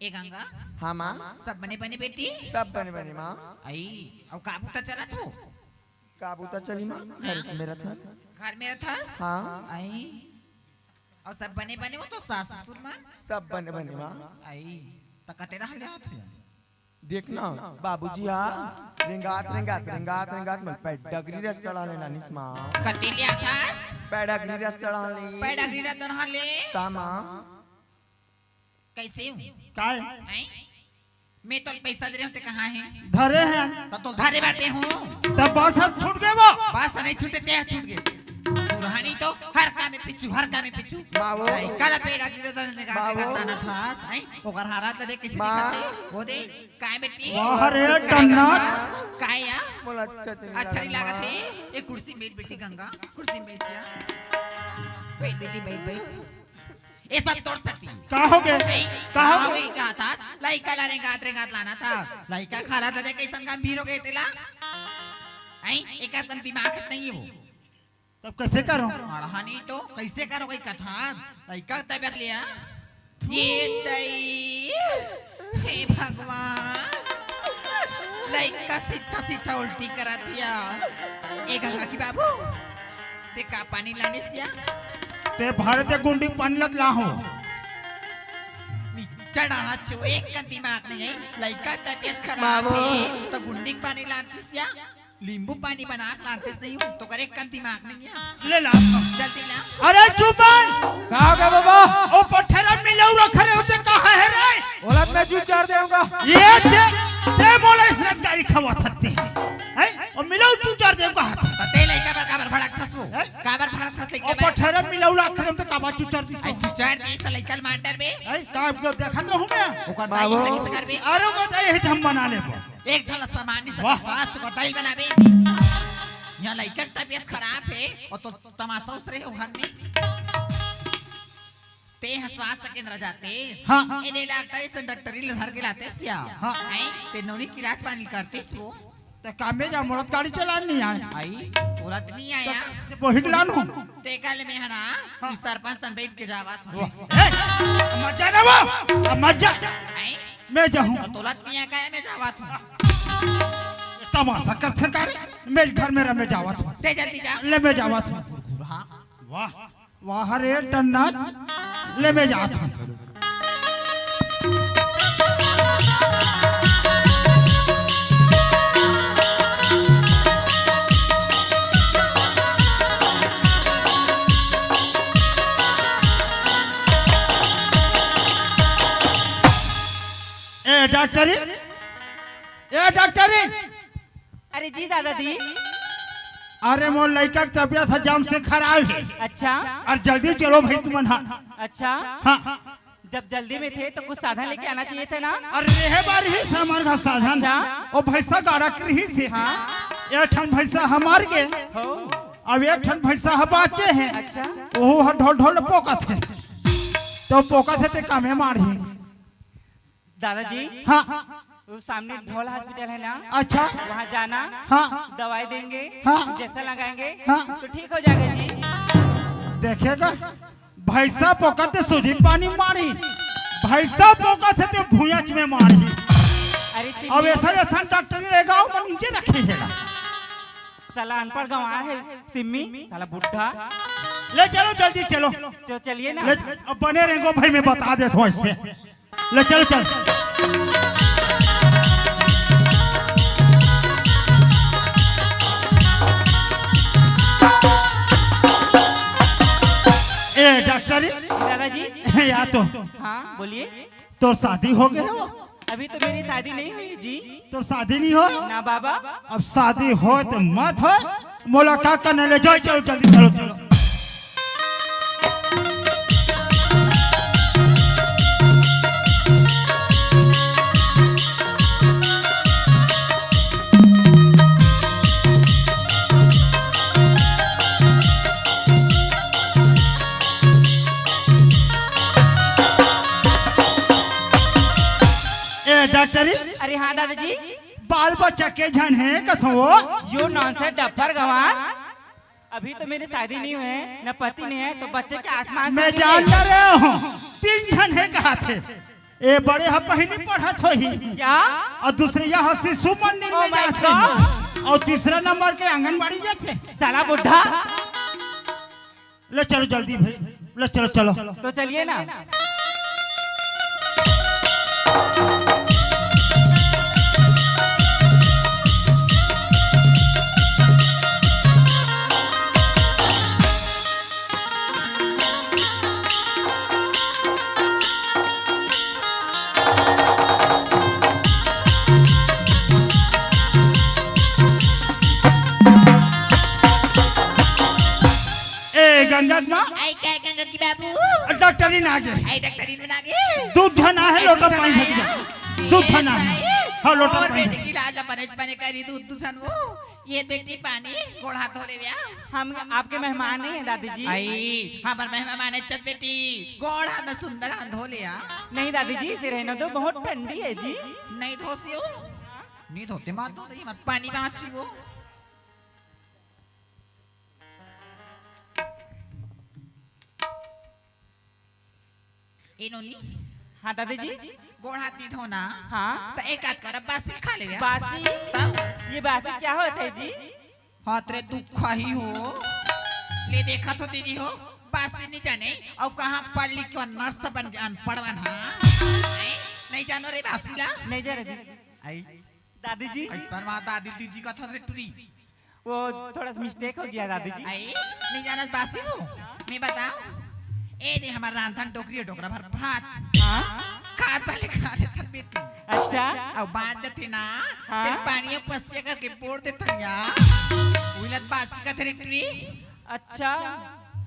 ए गंगा। हाँ माँ। सब बने बने बेटी? सब बने बने माँ। आई, अब काबू त चलत हो? काबू त चली माँ, घर में रथन। घर में रथस? हाँ। आई, अउ सब बने बने हो तो सास ससुर मन? सब बने बने माँ। आई, त कते रहल जात हो? देख ना, बाबूजी हा रेंगात रेंगात रेंगात रेंगात मन पैडगरी रस चढ़ा ले लानिस माँ। कते ले आथस? पैडगरी रस चढ़ा ले। पैडगरी रस चढ़ा ले। ता माँ। कैसे हूँ? काय? हैं? मैं तो पैसा दे रहे हूँ, ते कहाँ है? धरे हैं। तो, तो धरे बाटे हूँ। तब बस हाथ छूट गए वो। बस नहीं छूटे, ते छूट गए। पुरानी तो हर काम में पीछू, हर काम में पीछू। बाबू। भाई, कल पैडगरी रस निकाल के बाबू। बताना था, हैं? ओकर हालत ला देख कैसे माँ। दिखत है? वो दे, काय बेटी? वाह रे काय टन्ना। गंगा? काय या? बोला अच्छा चली अच्छा नहीं लागत है। ये कुर्सी में बैठ बेटी गंगा, कुर्सी में बैठ या। बैठ बेटी, बैठ, बैठ। ये सब तोर सती। का हो गए? ऐ, का हो का हो गए? गए? का था? लइका ला रेंगात, रेंगात लाना था। लइका खाला था, देख कैसन गंभीर हो गए तेला। ऐ, एक आदमी दिमाग नहीं है वो। तब कैसे करो? अड़हानी तो कैसे करो कोई कथा? लइका तबियत लिया। ये दई, हे भगवान, लइका सीधा सीधा उल्टी करत या। ए गंगा की बाबू, ते का पानी लानिस या? ते भारत गुंडी पानी लत लाहो। निच्चा डाना चो, एक कन दिमाग नहीं है। लइका तबियत खराब बाबू। है, तो गुंडी पानी लानतिस या? नींबू पानी बना के लानतेस नहीं हूँ, तो करे कन दिमाग नहीं है। ले ला। जल्दी ला। अरे चुपन! का हो गया बाबा? ओ पत्थर में मिलाऊ रख रहे होते कहाँ है रे? ओला मैं जू चार देऊंगा। ये दे, दे मोला इस रंगदारी खवा सकते हैं। हैं? और मिलाऊ तू चार देऊंगा हाथ। तो ते लइका बर काबर भड़क थस वो? हैं? काबर भड़क थस लइका ओ बर? पत्थर में मिलाऊ रख रहे होते काबा चू चार दिस। आई चू चार दिस तो लइका ल मार डर बे। हैं? का जो देखत रहूं मैं? ओकर दाई बाबू। लगी से कर बे। अरे वो दाई है हम बना ले। एक झन ला सामान्य से वाह। विश्वास तो बताई बनाबे। यहाँ लइका के तबियत खराब है और तो तमाशा उसरे हो घर में। ते ह स्वास्थ्य केंद्र जाते। हाँ। एने डॉक्टर से डॉक्टरी ले धर के लाते सिया। हाँ। हैं? ते नौनी की राज पानी करते सो। ते कामे जा मोला गाड़ी चलान नहीं आए। आई, तुरंत नहीं आया। ते वही लान हूँ। ते कल में है ना, हाँ। सरपंच सन बैठ के जावा था। वाह। ए, मत जाना वो, अब मत जा। हैं? मैं जाहूँ। तो तोला तिया का है, मैं जावत हूँ। तमाशा कर से करे, मैं घर में रह, मैं जावत हूँ। ते जल्दी जा। ले मैं जावत हूँ। हाँ। वाह, वाह रे टन्ना, ले मैं जावत हूँ। ए डॉक्टरी, ए डॉक्टरी। अरे जी दादाजी। अरे मोर लइका के तबियत ह जम से खराब है। अच्छा। और जल्दी चलो भाई तुमन हा। अच्छा। हाँ। जब जल्दी में थे तो कुछ साधन लेके आना चाहिए था ना। अरे, रहे बार ही सामान का साधन। अच्छा। ओ भैंसा गाड़ा के रही से। हाँ। एक ठन भैंसा हमार गे। हो। अब एक ठन भैंसा ह बाचे हे। अच्छा। ओहू ह ढोल ढोल पोकत हे। तो पोकत हे ते कामे मारही। दादाजी। हाँ। वो सामने ढोल हॉस्पिटल है ना। अच्छा। वहाँ जाना। हाँ। दवाई देंगे। हाँ। इंजेक्शन लगाएंगे। हाँ। तो ठीक हो जाएगा जी। देखेगा, भैंसा पोकत हे सूजी पानी मारी, भैंसा पोकत हे ते भुयच में मारी। अरे सिम्मी। अब ऐसा ऐसा डॉक्टर लेगा, मन इंजे रखे हेला। साला अनपढ़ गंवार है सिम्मी, साला बुढ़ा। ले चलो, जल्दी चलो। चलो, चलिए ना। ले, अब बने रहेंगे भाई, मैं बता देता हूँ ऐसे। ले चलो, चल। ए डॉक्टर, दादाजी। या तो। हाँ, बोलिए। तोर शादी हो गे हो? अभी तो मेरी शादी नहीं हुई जी। तोर शादी नहीं हो? ना बाबा। अब शादी हो तो मत हो, मोला का करना, ले जाओ, चलो जल्दी, चलो, चलो। ए डॉक्टरी, अरे हाँ दादाजी। बाल बच्चा के झन हे कथो वो? यो नॉनसेंस डफर गंवार। अभी तो मेरी शादी नहीं हुई है, न पति नहीं है, तो बच्चे के आसमान से मैं नहीं जान है। डरे हूँ, तीन झन हे कहा थे। ए बड़े ह पहली पढ़त होही। क्या? और दूसरे यहाँ शिशु मंदिर Oh में my जाते God। हैं। और तीसरा नंबर के आंगनबाड़ी जाते हैं। साला बुढ़ा। ले चलो जल्दी भाई, ले चलो, चलो। तो चलिए ना। ए गंगा माँ, आई का गंगा की बाबू? डॉक्टरी ना गे। आई डॉक्टरी में ना गे। दूध झन आहे, लोटा पानी झन। दूध झन आहे। हाँ, लोटा पानी। बेटी की लाज अपने बने करी दूध दूसर वो। ये बेटी पानी गोड़ हाथ धो ले व्या। हम आपके मेहमान नहीं है दादी जी। आई, हाँ, पर मेहमान है चत बेटी। गोड़ हाथ में सुंदर हाथ धो ले आ। नहीं दादी जी, इसे रहने दो, बहुत ठंडी है जी। नहीं धोसी हो? नहीं धोते माँ, तो नहीं, मत पानी बाँची वो। ए नोनी। हाँ दादी जी। गोड़ हाथ नहीं धोना। हाँ। तो एक आध कर बासी खा ले। बासी? तब? ये बासी क्या होता है जी? हाथ रे दुख ही हो। ले देखा तो दीदी हो, बासी नहीं जाने। और कहाँ पढ़ लिख के नर्स बन के अनपढ़ बन, हाँ? नहीं, नहीं जानो रे बासी ला। नहीं जाने दीदी। आई। दादी जी। ऐसा माँ दादी दीदी का था रे टुरी। वो थोड़ा सा मिस्टेक हो गया दादी जी। आई, नहीं जाना बासी हो। मैं बताओ, ए दे हमार रांधन टोकरी, टोकरा भर भात। हाँ? खात वाले खा ले थन बेटी। अच्छा। अब बात जथे ना, हाँ? तेरे पानी पसिया करके बोर दे थन या। उलत बासी का तेरे टुरी। अच्छा,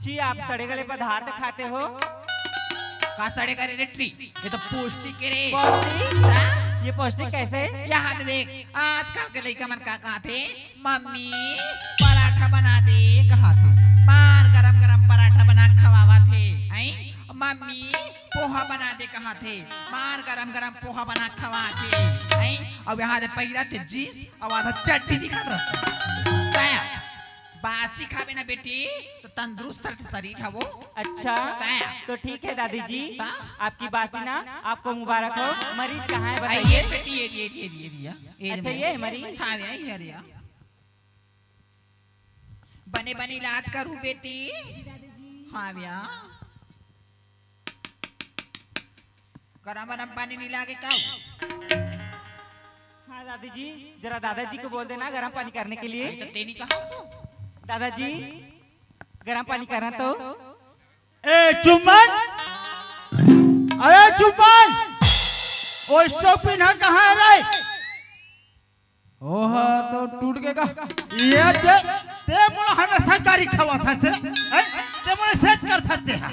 छी, आप सड़े गले पदार्थ खाते हो? का सड़े गले रे टुरी? ये तो पौष्टिक है रे। पौष्टिक? हाँ? ये पौष्टिक कैसे? यहाँ तो देख, आजकल के लइका मन का कहत हे, "मम्मी, पराठा बना दे," कहत हे। मार गरम गरम पराठा बना खवावत हे। आई? "मम्मी, पोहा बना दे," कहत हे। मार गरम गरम पोहा बना खवात हे। आई? अब यहाँ दे पहिरत हे जींस, अब आधा चड्डी दिखत रहत हे। बासी खाबे ना बेटी, तो तंदुरुस्त रहते शरीर हवो। अच्छा, ता? तो ठीक है दादी जी, ता? आपकी बासी ना आपको मुबारक हो। मरीज कहाँ है बताइए। ये बेटी, ये, ये, ये, ये, ये, ये अच्छा, ये है मरीज? हाँ, ये, ये, ये। बने बने इलाज करू बेटी। हाँ भैया। गरम गरम पानी नहीं लागे का? हाँ दादी जी, जरा दादाजी को बोल देना गरम पानी करने के लिए। अरे तो तेनी कहाँ सो? दादाजी, गरम पानी करना तो। ए चुम्बन, अरे चुम्बन, वो स्टोव पिन है कहाँ है रे? ओह, तो टूट गे का? ये दे, ते मोला हमेशा गारी खवात हस रे, हैं? ते मोला सेट करत हस ते हा।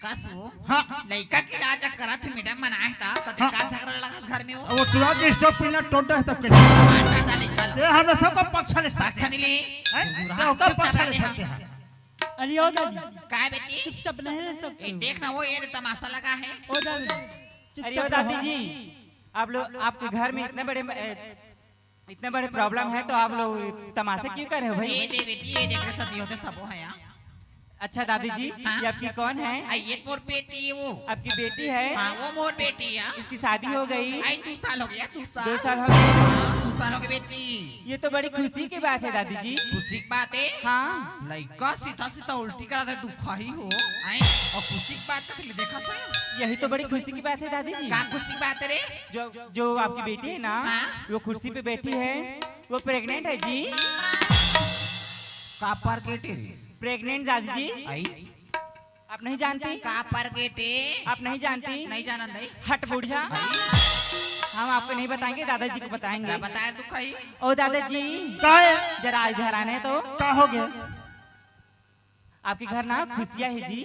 बस वो हाँ। लइका के इलाज करत हे, मैडम मन आए त, त ते हाँ। का झगड़ा लगस घर में वो? वो तुरंत स्टॉप पीला टोटा है तब कैसे? मार डाल लइका ला। ये हमें सबका पक्ष ले पक्ष नहीं ले। हैं? बुरा तो ओकर चुप पक्ष करा ले दे सकते हाँ। हैं। अरे ओ दादी, काय बेटी? चुपचाप नहीं रह सकते ए, हो। देख ना वो ये तमाशा लगा है। ओ दादी, अरे चुपचाप ओ दादी रहो। जी, आप लोग, आपके घर में इतने बड़े, ए, इतने बड़े प्रॉब्लम है तो आप लोग तमाशा क्यों कर रहे हो भाई? ये दे बेटी, ये देख रहे सब, ये होते सब वो है यहाँ। अच्छा दादी जी, हाँ? ये आपकी कौन है? आ, ये मोर बेटी है वो। आपकी बेटी है? हाँ, वो मोर बेटी है। इसकी शादी हो गई? आई दो साल हो गया, दो साल। दो साल हो गए? हाँ, दो साल हो गए बेटी। ये तो बड़ी खुशी की बात है दादी जी। खुशी की बात है? हाँ। लइका सीधा सीधा उल्टी करा दे, दुखा ही हो। आई, और खुशी की बात कर ले, देखा था? यही तो बड़ी खुशी की बात है दादी जी। का खुशी की बात है रे? जो, जो आपकी बेटी है ना, हाँ? वो कुर्सी पे बैठी है, वो प्रेग्नेंट है जी। का पर के रे? प्रेग्नेंट दादी जी। आई। आप नहीं जानती? का पर के रे? आप नहीं जानती? नहीं जानन दई। हट बुढ़िया। आई। हम आपको नहीं बताएंगे, दादाजी को बताएंगे। क्या बताया तू कही? ओ दादाजी। का है? जरा इधर आने तो। का हो गया? आपके घर ना खुशियाँ है जी।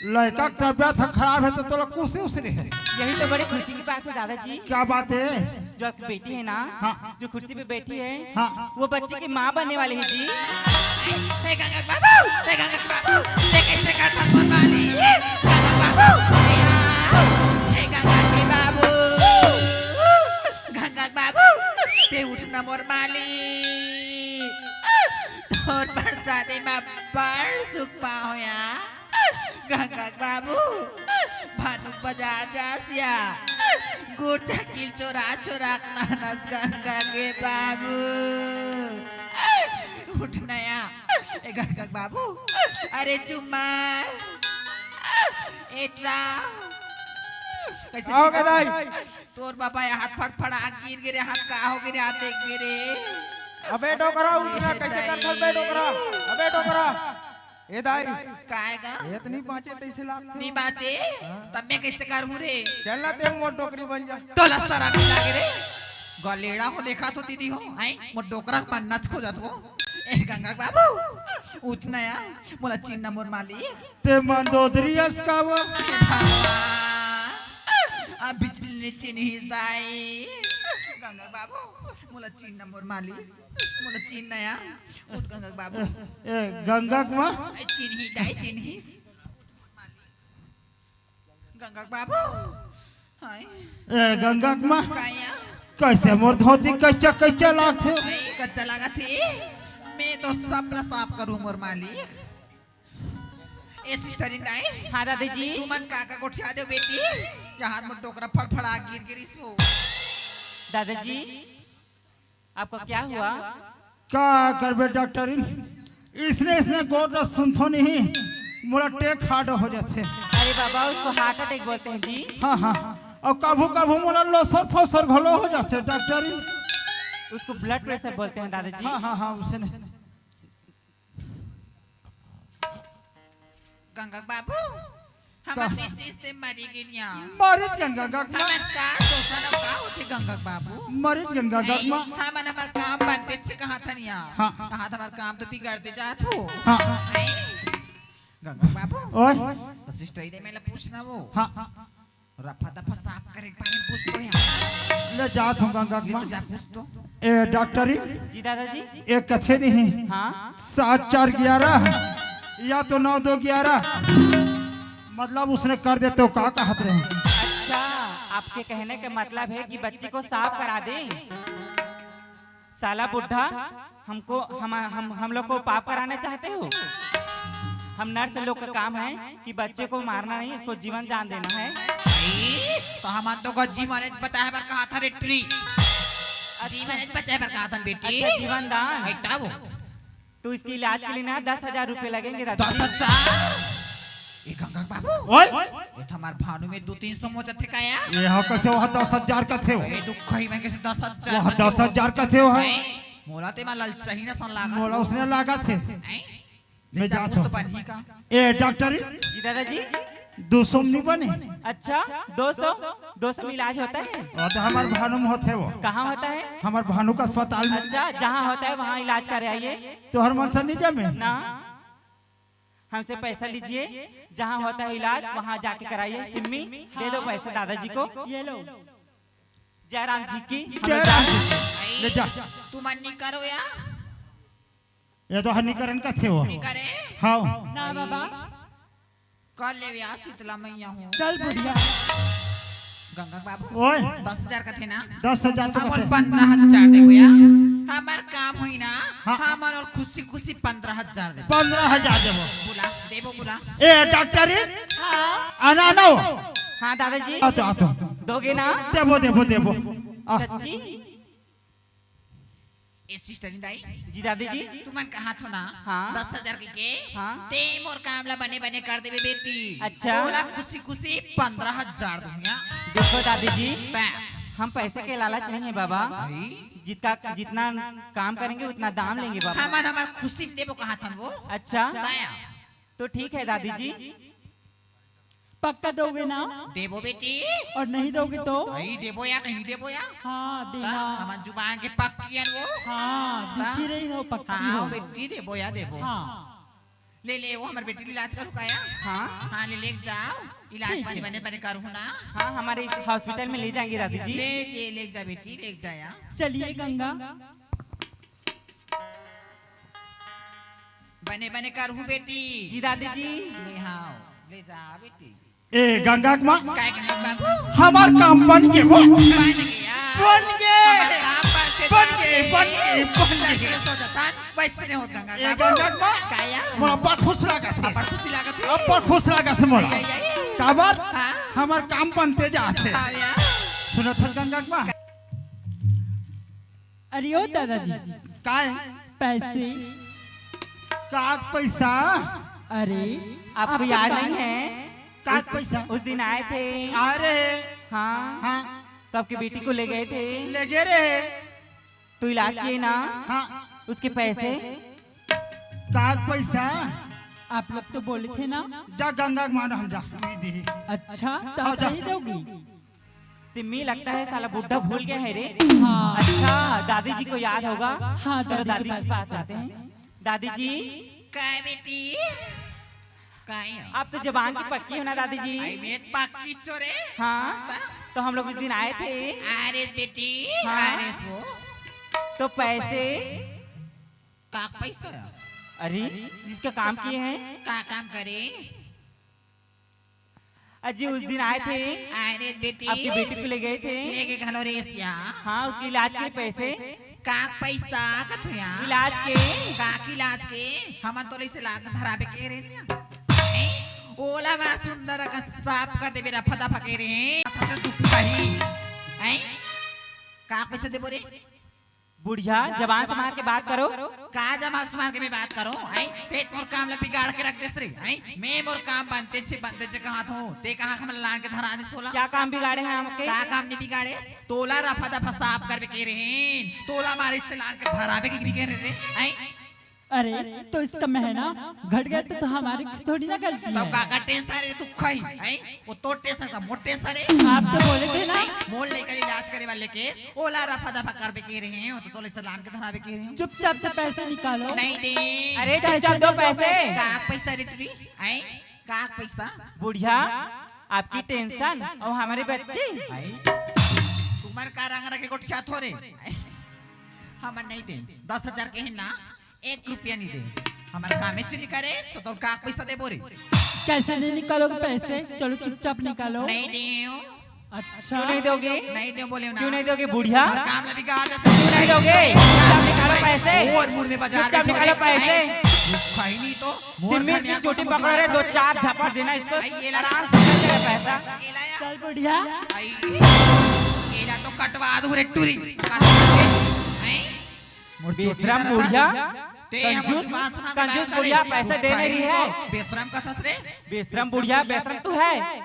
लड़का के तबियत ह खराब है तो तोला खुशी उसी है। यही तो बड़ी खुशी की बात है दादाजी। क्या बात है? जो आपकी बेटी है ना, हाँ। जो कुर्सी पे बैठी है, हाँ। वो बच्चे की माँ बनने वाली है जी। हे गंगा बाबू, हे गंगा बाबू, ते कैसे कर था मोर माली? गंगा बाबू, हे गंगा के बाबू, गंगा बाबू, ते उठ ना मोर माली। तोर बरसाती में बड़ सुख पाहों या। गंगा बाबू, भानु बाजार जास या। गुड़ चक्की ल चोरा चोरा के लानस गंगा के बाबू। उठ ना या। ए गंगा बाबू, अरे चुम्मा। एटरा। कैसे आओ चुम्मा? गदाई। तोर बाबा ये हाथ फड़फड़ा गिर गे रे, हाथ का हो गे रे, हाथ देख गे रे। अबे डोकरा, उठ ना, कैसे कर थल बे डोकरा? अबे डोकरा। ए दाई। काय गा? ए त नहीं बाँचे तैसे लागथे। नहीं बाँचे? हाँ। तब मैं कैसे करूँ रे? चल ना ते मोर डोकरी बन जा। तोला शरम नहीं लागे रे। गलेड़ा हो देखा तो दीदी हो, आई मोर डोकरा मन नच खो जात हो। ए गंगा बाबू, उठ ना या, मोला चिन्ह मोर मालिक। ते मंदोदरी अस का वो? हे भगवान, अब बिजली ने चिन्हिस दाई। गंगा बाबू, मोला चिन्ह मोर मालिक, मोला चिन्ह या। उठ गंगा बाबू। ए, गंगा के माँ? ए, चिन्ही दाई, चिन्ही। गंगा बाबू, हाय। ए, गंगा के माँ? काया? कैसे मोर धोती कच्चा कच्चा लागथे? ए, कच्चा लागथे? मैं तो सब ला साफ करूँ मोर मालिक। ए सिस्टरिन दाई। हाँ दादाजी। तुमन का का गोठिया देव बेटी? यहाँ मोर डोकरा फड़फड़ा गिर गिरिस हो। दादाजी, आपका क्या हुआ? का करबे डॉक्टरिन, इसने इसने गोठ ला सुनथों नहीं, मोला टेक हार्ड हो जाथे। अरे बाबा, उसको हार्ट अटैक बोलते हैं जी। हाँ हाँ, और कभू कभू मोला लोसर फोसर घलो हो जाथे डॉक्टरिन। उसको ब्लड प्रेशर बोलते हैं दादाजी। हाँ हाँ हाँ, उसे नहीं। गंगा बाबू, हमर का? तीस तीस से मरी गेन या। मरी गेन गंगा के माँ। हमर का दोसन का होथे गंगा बाबू? मरी गेन गंगा के माँ। हमन हमर काम बनते से कहा था निया। हाँ। कहा था हमर काम तो बिगड़ते जात हो। हाँ। हैं? गंगा बाबू। ओए। तो सिस्टर इधर मेला पूछना वो। हाँ। रफा दफा साफ करे के बारे में पूछ तो यार। ले जात हूँ गंगा के ये माँ। तो जा पूछ तो। ए डॉक्टरी, जी दादाजी। एक कथे नहीं, हाँ। सात चार ग्यारह या तो नौ दो ग्यारह, मतलब उसने कर दे तो का कहत रहे? अच्छा, आपके कहने का मतलब है कि बच्चे को साफ करा दें? साला बुढ़ा, हमको, हम, हम, हम लोग को पाप कराना चाहते हो? हम नर्स लोग का काम है कि बच्चे को मारना नहीं, उसको जीवन दान देना है। तो हमन तो का जीवन च बचाए बर कहा था रे ट्री। जीवन च बचाए बर कहा था बेटी। अच्छा, जीवन दान। है तब। तो इसके इलाज के लिए ना दस हजार रुपए लगेंगे दादा। दस हजार? ये गंगा बाबू। ओए। ये तो हमार भानु में दो तीन सौ मोचा थे का यार। ये हा कैसे वह दस हजार का थे हो? ये दुख ही में कैसे दस हजार वह दस हजार का थे हो, हाँ? हैं? मोला ते मा ललचाही ना सन लागत मोला हो। उसने लागत हे। हैं? मैं बेटा, जात पूछ तो हूँ। बनही का? ए डॉक्टर, जी दादाजी। दो सौ में नहीं बने? अच्छा, दो सौ? दो सौ में इलाज होता है? और तो हमार भानु में होते वो। कहाँ होता है? हमार भानु का अस्पताल में। अच्छा, जहाँ होता है वहाँ इलाज करे आइए। तो हर मनसा नहीं जामे? ना। हमसे पैसा लीजिए, जहाँ होता है इलाज वहाँ जाके कराइए। सिम्मी, दे दो पैसे दादाजी को। ये लो। जयराम जी की। जयराम जी। ले जा। तुमन नी करो या? ये तो हनी करन का थे वो। नी करे? हाँ। ना बाबा। कर ले या शीतला मैया हो। चल बुढ़िया। गंगा बाबू। ओए। दस हजार का थे ना? दस हजार तो हमन कथे। पंद्रह हजार देबो या। हमर काम होई ना। हाँ। हमन और खुशी खुशी पंद्रह हजार देबो। पंद्रह हजार देबो। बुला, देबो बुला। ए डॉक्टर रे। हाँ। आना ना हो। हाँ दादाजी। आ तो, आ तो। दोगे ना? देबो, देबो, देबो। आ। सच्ची? ए सिस्टर दाई। जी दादी जी। तुमन कहा थो ना? हाँ। दस हजार के के? हाँ। ते मोर काम ला बने बने कर देबे बेटी। अच्छा। ओला खुशी खुशी पंद्रह हजार दूंगा। देखो दादी जी, बस। हम पैसे के लालच नहीं है बाबा। भाई। जितना, जितना काम करेंगे उतना दाम लेंगे बाबा। हमन हमर खुशी में देबो कहा थन वो। अच्छा। दया। तो ठीक है दादी जी। पक्का दोगे ना? देबो बेटी। और नहीं दोगे तो? भाई देबो या नहीं देबो या? हाँ, देना। ता हमन जुबान के पक्की हन वो। हाँ, ता? दिखी रही हो, पक्की हाँ, हो। बेटी देबो या देबो। हाँ। ले ले, वो हमर बेटी ला इलाज करू का या? हाँ। हाँ, ले ले जाओ, इलाज ठीक बने है। बने बने करू ना। हाँ, हमारे इस हॉस्पिटल में ले जाएंगे दादी जी। ले जे, ले जा बेटी, ले जा या। चलिए गंगा। बने बने करहू बेटी। जी दादी जी। ले हाव, ले जा बेटी। ए गंगा के माँ, काय गंगा बाबू? हमार काम बन गे वो। बन गया। बन गे। हमार काम बन के बन जाओ गे, रे। बन गे, बन गे। जैसे सोचता, वैसे नहीं होत गंगा ए बाबू। गंगा के माँ, काया? मोला अब्बड़ खुश लागत हे। अब्बड़ खुशी लागत हे। अब्बड़ खुश लागत हे मोला। आई, आई, आई। काबर? हाँ। हमार काम बनते जात हे। हाँ यार। सुनत हस गंगा के माँ? अरे ओ दादाजी। काय? पैसे। का पैसा? अरे, आपको आपको याद याद नहीं है? का उस, पैसा? उस दिन आए थे। अरे। हाँ। हाँ। तो आपकी बेटी को ले गए थे। ले गए रे। तो इलाज किए ना? हाँ। उसके पैसे? का पैसा? आप लोग तो बोले थे ना? जा गंगा के माँ हम जा। नहीं दी। अच्छा, तो हाँ, आप जा। नहीं दोगी? सिम्मी, लगता है साला बुड्ढा भूल गया है रे। हाँ। अच्छा, दादी जी को याद होगा। हाँ, चलो दादी दादी के के पास पास जाते हैं। दादी जी। काय बेटी? काय हो? आप तो जबान की पक्की हो ना दादी जी। आई मैं पक्की चोरे। हाँ, ता? तो हम लोग उस दिन आए थे। अरे बेटी, हाँ। अरे वो। तो पैसे? का पैसा? अरे, जिसका काम किए हैं। का काम करे? अजी उस दिन आए थे। अरे बेटी। आपकी बेटी को ले गए थे। लेके घलो रेसिया। हाँ, उसके इलाज के पैसे। का पैसा कथुया? इलाज के। का के इलाज के? हमन तो इसे लाग धराबे के रे निया। ओला बड़ा सुंदर का साफ कर देबे रफा दफा के रे। दुख पाही। हैं? का पैसा देबो रे? बुढ़िया, जबान संभार के बात करो। का जबान संभार के मैं बात करो? हैं? ते मोर काम ला बिगाड़ के रख देस रे। हैं? मैं मोर काम बनते छे, बनते छे कहा थो। ते कहा हमन लान के धरा दे तोला। क्या काम बिगाड़े हैं हम आपके? का काम नहीं बिगाड़े? तोला रफा दफा साफ करबे के रहे। तोला मारे से लान के धराबे के गिरी के रहे। हैं? अरे, तो इसका महना घट गया तो, तो हमारी थोड़ी ना गलती तो है। का, का टेंशन रे तू खई, हैं? वो तो टेंशन का मोटे सरे। आप तो बोले थे ना। मोर लइका इलाज करे वाले के, ओला रफा दफा करबे के रहे हो, तो तोले से लान के धराबे के रहे हो। चुपचाप से पैसे निकालो। नहीं दे। अरे, चुपचाप दो पैसे। का पैसा रे टुरी? हैं? का पैसा? बुढ़िया, आपकी टेंशन और हमारे बच्चे। हैं? तुम्हारे का रंग रखे गोठिया थोरे? हैं? हमन नहीं दे। दस हजार के है ना? एक रुपया नहीं दे। हमार कामे से नहीं करे, तो तोर का पैसा देबो रे? कैसे नहीं निकालोगे पैसे? चलो चुपचाप निकालो। नहीं दे। अच्छा। क्यों नहीं दोगे? नहीं दे बोले ना। क्यों नहीं दोगे बुढ़िया? हमार काम ला बिगाड़ दे। क्यों नहीं दोगे? चुपचाप निकालो पैसे। और मुड़ में बाजार चुपचाप निकालो पैसे। खाई नहीं तो। सिम्मी की चोटी पकड़ रहे, दो चार झापड़ देना इसको। आई, ये ला। आराम से दे दे पैसा। ये ला या। चल बुढ़िया। आई, ये ला तो कटवा दूं रे टुरी। हैं? मोर चोटी बेशरम करता। बुढ़िया, ते हमर कंजूस, जुबान से ना कंजूस बात करे। बुढ़िया, पैसे दे नहीं रही है। तो बेशरम का ससुरे। बेशरम बुढ़िया, बेशरम तू है।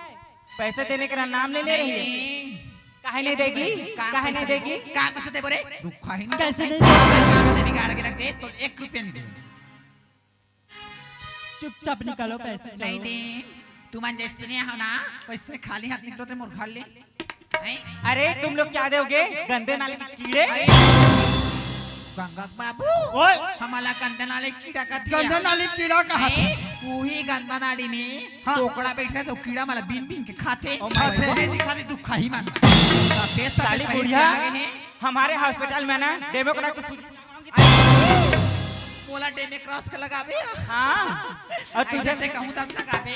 पैसे देने का नाम नहीं ले रही है। नहीं। काहे नहीं देगी? का काहे पैसे नहीं देगी? देगी? का पैसे देबो रे? रुखा ही नहीं। कैसे नहीं देगी? काम दे बिगाड़ के रख दे, तो एक रुपया नहीं दे। चुपचाप निकालो पैसे, चलो। नहीं दे। तुमन जैसने हो ना, वैसने खाली हाथ निकलो ते मोर घर ले। हैं? अरे, तुम लोग क्या दोगे? गंदे नाले के कीड़े। अरे, गंगा बाबू, ओए। हमारा गंदे नाले कीड़ा का दिया। गंदे नाले कीड़ा का हाथ। हैं? उही गंदा नाली में हाँ। तोकड़ा बैठे तो कीड़ा मला बिन बिन के खाथे। Oh my God. दिखा दे दुखाही मन। सफेद सफेद साली कहीं बुढ़िया, आ गए हैं। हमारे हॉस्पिटल में ना डेमोक्रेट सूजी। मोला डेमोक्रेट के लगावे। हाँ। और तुझे ऐसे ते कहूँ तब लगावे।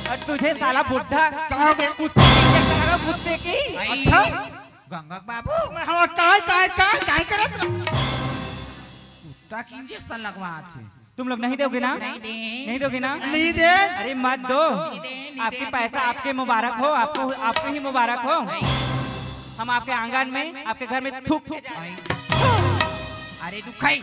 और तुझे साला बुढ़ा का हो गया? कुत्ते की चक्कर लगा, कुत्ते की। अच्छा। गंगा बाबू। मैं हाँ, काय, काय, काय, काय करत रहा? कुत्ता की इंजेक्शन लगवा थे। तुम लोग नहीं दोगे ना? नहीं दे। नहीं दोगे ना? नहीं दे। अरे मत दो। नहीं दे, नहीं आपके दे, पैसा आपके मुबारक हो, आपको, आपको ही मुबारक हो। हम आपके आंगन में, आपके घर में थूक के जाए। अरे दुखाई।